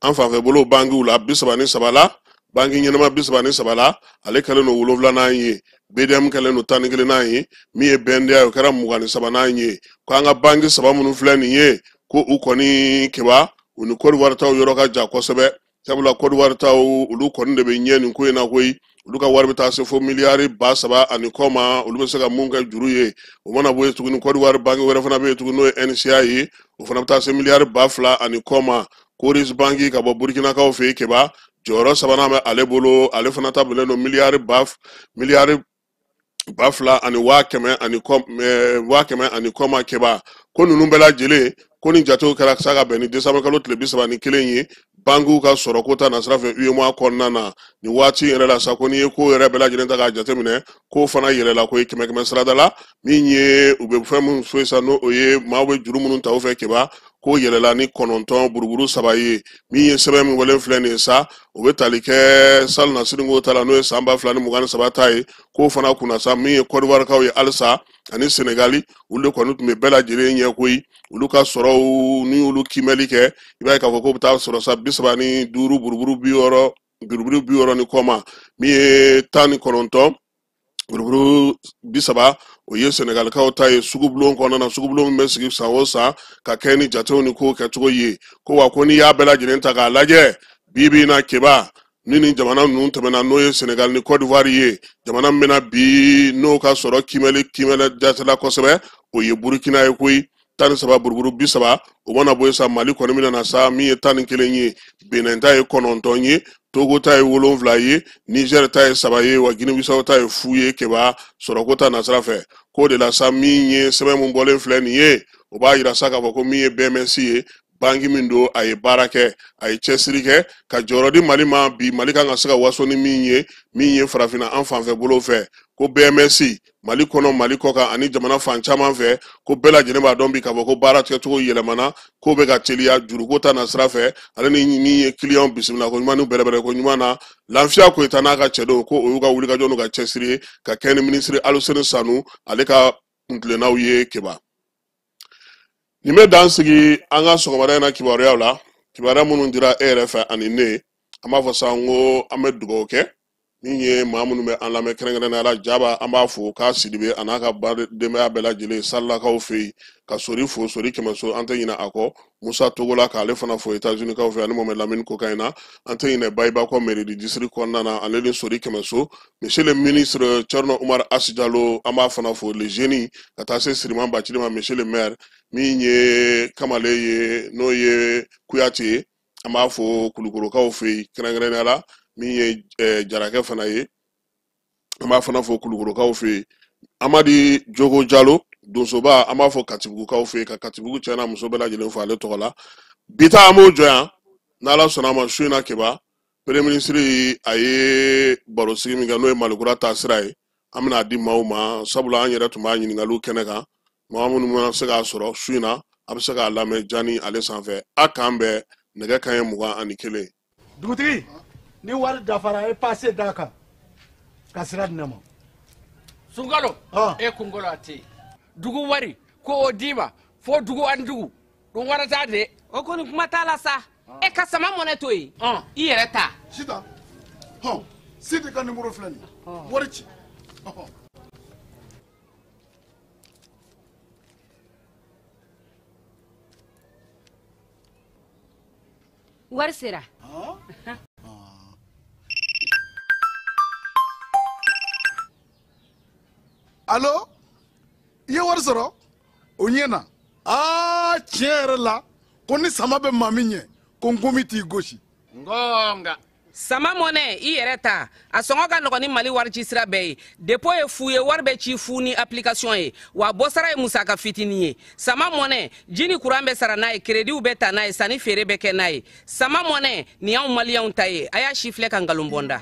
an fanfɛ bolo bankiw la, 33 la, banki ɲɛnama 33 la, ale kɛlen don 7nan ye. BDM kɛlen don 11nan ye. Min ye BNDA ye, o kɛra 23nan ye. Ko an ka banki saba minnu filɛ nin ye, ko u kɔni keba, u ni Côte d'Ivoire taw yɔrɔ ka jan kosɛbɛ, sabula Côte d'Ivoire taw olu kɔni de bɛ ɲɛ nin ko in na koyi. Olu ka wari bɛ taa se fo miliyari 3000 ani kɔ ma, olu bɛ se ka mun kɛ juru ye. O mana bɔ yen tuguni, Côte d'Ivoire banki wɛrɛ fana bɛ yen tuguni, n'o ye NCA ye, o fana bɛ taa se miliyari 2000 ani kɔ ma. Coris banki ka bɔ Burkinakaw fɛ yen, keba, jɔyɔrɔ sabanan bɛ ale bolo, ale fana ta bɛnnen don miliyari 2100 ani kɔ, 100,000 ani kɔ ma. Keba, ko ninnu bɛɛ lajɛlen, ko ni jatew kɛra sa ka bɛn ni décembre kalo tile 31 ye, bankiw ka sɔrɔko ta nasira fɛ UEMOA kɔnɔna na nin waati yɛrɛ la sa, ko n'i ye ko yɛrɛ bɛɛ lajɛlen ta k'a jateminɛ, k'o fana yɛlɛla ko ye kɛmɛ kɛmɛ sarada la. Min ye u bɛ fɛn min fɔ sa, n'o ye maaw bɛ juru minnu ta u fɛ, keba, k'o yɛlɛla ni 9.3 ye. Min ye sɛbɛn min walen filɛ nin ye sa, o bɛ tali kɛ salonnasini ta la, n'o ye san 2023 ta ye, k'o fana kunna sa. Min ye Côte d'Ivoire kaw ye halisa ani Senegali, olu de kɔni tun bɛ bɛɛ lajɛlen ɲɛ koyi. Olu ka sɔrɔw ni olu kiimɛli kɛ, i b'a ye k'a fɔ k'o bɛ taa sɔrɔ sa 35 buruburu 60, buruburu 60 ni kɔ ma. Min ye 19.30, o ye Senegalikaw ta ye sugubulon kɔnɔna na, sugubulon min bɛ sigi san o san ka kɛ ni jatew ni kow kɛcogo ye. Ko wa ko n'i y'a bɛɛ lajɛlen ta k'a lajɛ bi bi in na, keba, ni nin jamana ninnu tɛmɛna, n'o ye Senegal ni Côte d'Ivoire ye, jamana min bɛna bi n'o ka sɔrɔ kiimɛli jatela kosɛbɛ, o ye Burukina ye koyi, 13 buruburu 30. O mana bɔ yen sa, Mali kɔni bɛna na sa, min ye 11 ye, Benin ta ye 9 ye, Togo ta ye 7 ye, Niger ta ye 3 ye, wa Guinée-Bissau ta ye fu ye. Keba, sɔrɔko ta nasira fɛ, k'o de la sa, min ye sɛbɛn min bɔlen filɛ nin ye, o b'a yira sa k'a fɔ ko min ye BMS ye, banki min don, a ye baara kɛ, a ye cɛsiri kɛ ka jɔyɔrɔ di Mali ma. Bi Mali kan ka se ka waso ni min ye, min ye farafinna an fanfɛ bolo fɛ, ko BMS Mali kɔnɔ, Mali kɔ kan ani jamana fan caman fɛ, ko bɛɛ lajɛlen b'a dɔn bi k'a fɔ ko baara kɛcogo yɛlɛmana, ko bɛ ka teliya juruko ta nasira fɛ, ale ni min ye kiliyanw bisimila ko ɲuman ni bɛrɛbɛrɛ ko ɲuman na. Lafiya Koyita n'a ka cɛdenw, ko o y'u ka wulikajɔ n'u ka cɛsiri ye ka kɛ ni minisiri Aluseni Sanu ale ka kuntilennaw ye. Keba, nin bɛ dan sigi an ka sɔgɔmada in na kibaruyaw la, kibaruya minnu dira e yɛrɛ fɛ ani ne. An b'a fɔ sa ko an bɛ dugawu kɛ min ye maa minnu bɛ an lamɛn, kɛrɛnkɛrɛnnenya la Jaba, an b'a fo k'a Sidibe a n'a ka denbaya bɛɛ lajɛlen Salilakaw fɛ yen, ka Sori fo, Sori Kɛmɛso, an tɛ ɲinɛ a kɔ. Musa Togola, k'ale fana fo États-Unis kaw fɛ, ani Mohamed Lamine Kokayi na, an tɛ ɲinɛ Bayiba kɔ mairie district kɔnɔna na, ale ni Sori Kɛmɛso. Monsieur le ministre Thierno Oumar Asijalo, an b'a fana fo, le génie, ka taa se Siriman Bacili ma, monsieur le maire. Min ye kamalen ye, n'o ye Kuyate ye, an b'a fo Kulukorokaw fɛ yen kɛrɛnkɛrɛnnenya la. Min ye Jarakɛ fana ye, an b'a fana fo Kulukorokaw fɛ yen. Amadi Jogo Jalo Donsoba, an b'a fɔ Katibugukaw fɛ yen, ka Katibugu cɛ n'a muso bɛɛ lajɛlen fo ale tɔgɔ la. Bi ta an b'o jɔ yan, n'Ala sɔnna a ma, su in na keba. Premier ministre a ye barosigi min kɛ n'o ye Malikura taasira ye, an bɛna a di maaw ma, sabula an yɛrɛ tun b'a ɲininkaliw kɛnɛ kan. Maa minnu mana se k'a sɔrɔ su in na, a bɛ se k'a lamɛn jani ale sanfɛ. A k'an bɛn nɛgɛ kanɲɛ 21. Dugutigi, ni wari dafara, e passe d'a kan ka sira di ne ma. Sunkalo, e kunkolo a tɛ yen. Dugu wari ko o d'i ma fo dugu ani dugu ɗum warata de. O kɔni kuma t'a la sa. E ka sama mɔnɛ to yen, i yɛrɛ ta. Sitan, hɔn, Sidi ka nimoro filɛ nin ye, wari ci. Wari sera. Alo, i ye wari sɔrɔ? O ɲɛna. Aa, tiɲɛ yɛrɛ la, ko ni sama bɛ maa min ɲɛ, ko nkomi t'i gosi. Ngonga. Sama mɔnɛ, i yɛrɛ ta. A sɔngɔ ka nɔgɔn ni Mali wari ci sira bɛɛ ye. Dépôt ye fu ye, wari bɛ ci fu ni application ye. Wa bɔsara ye musaka fitinin ye. Sama mɔnɛ, ji ni kuran bɛ sara n'a ye, créditw bɛ ta n'a ye, sanni feere bɛ kɛ n'a ye. Sama mɔnɛ, nin y'anw maliyɛnw ta ye. A y'a si filɛ ka nkalon bɔ n da.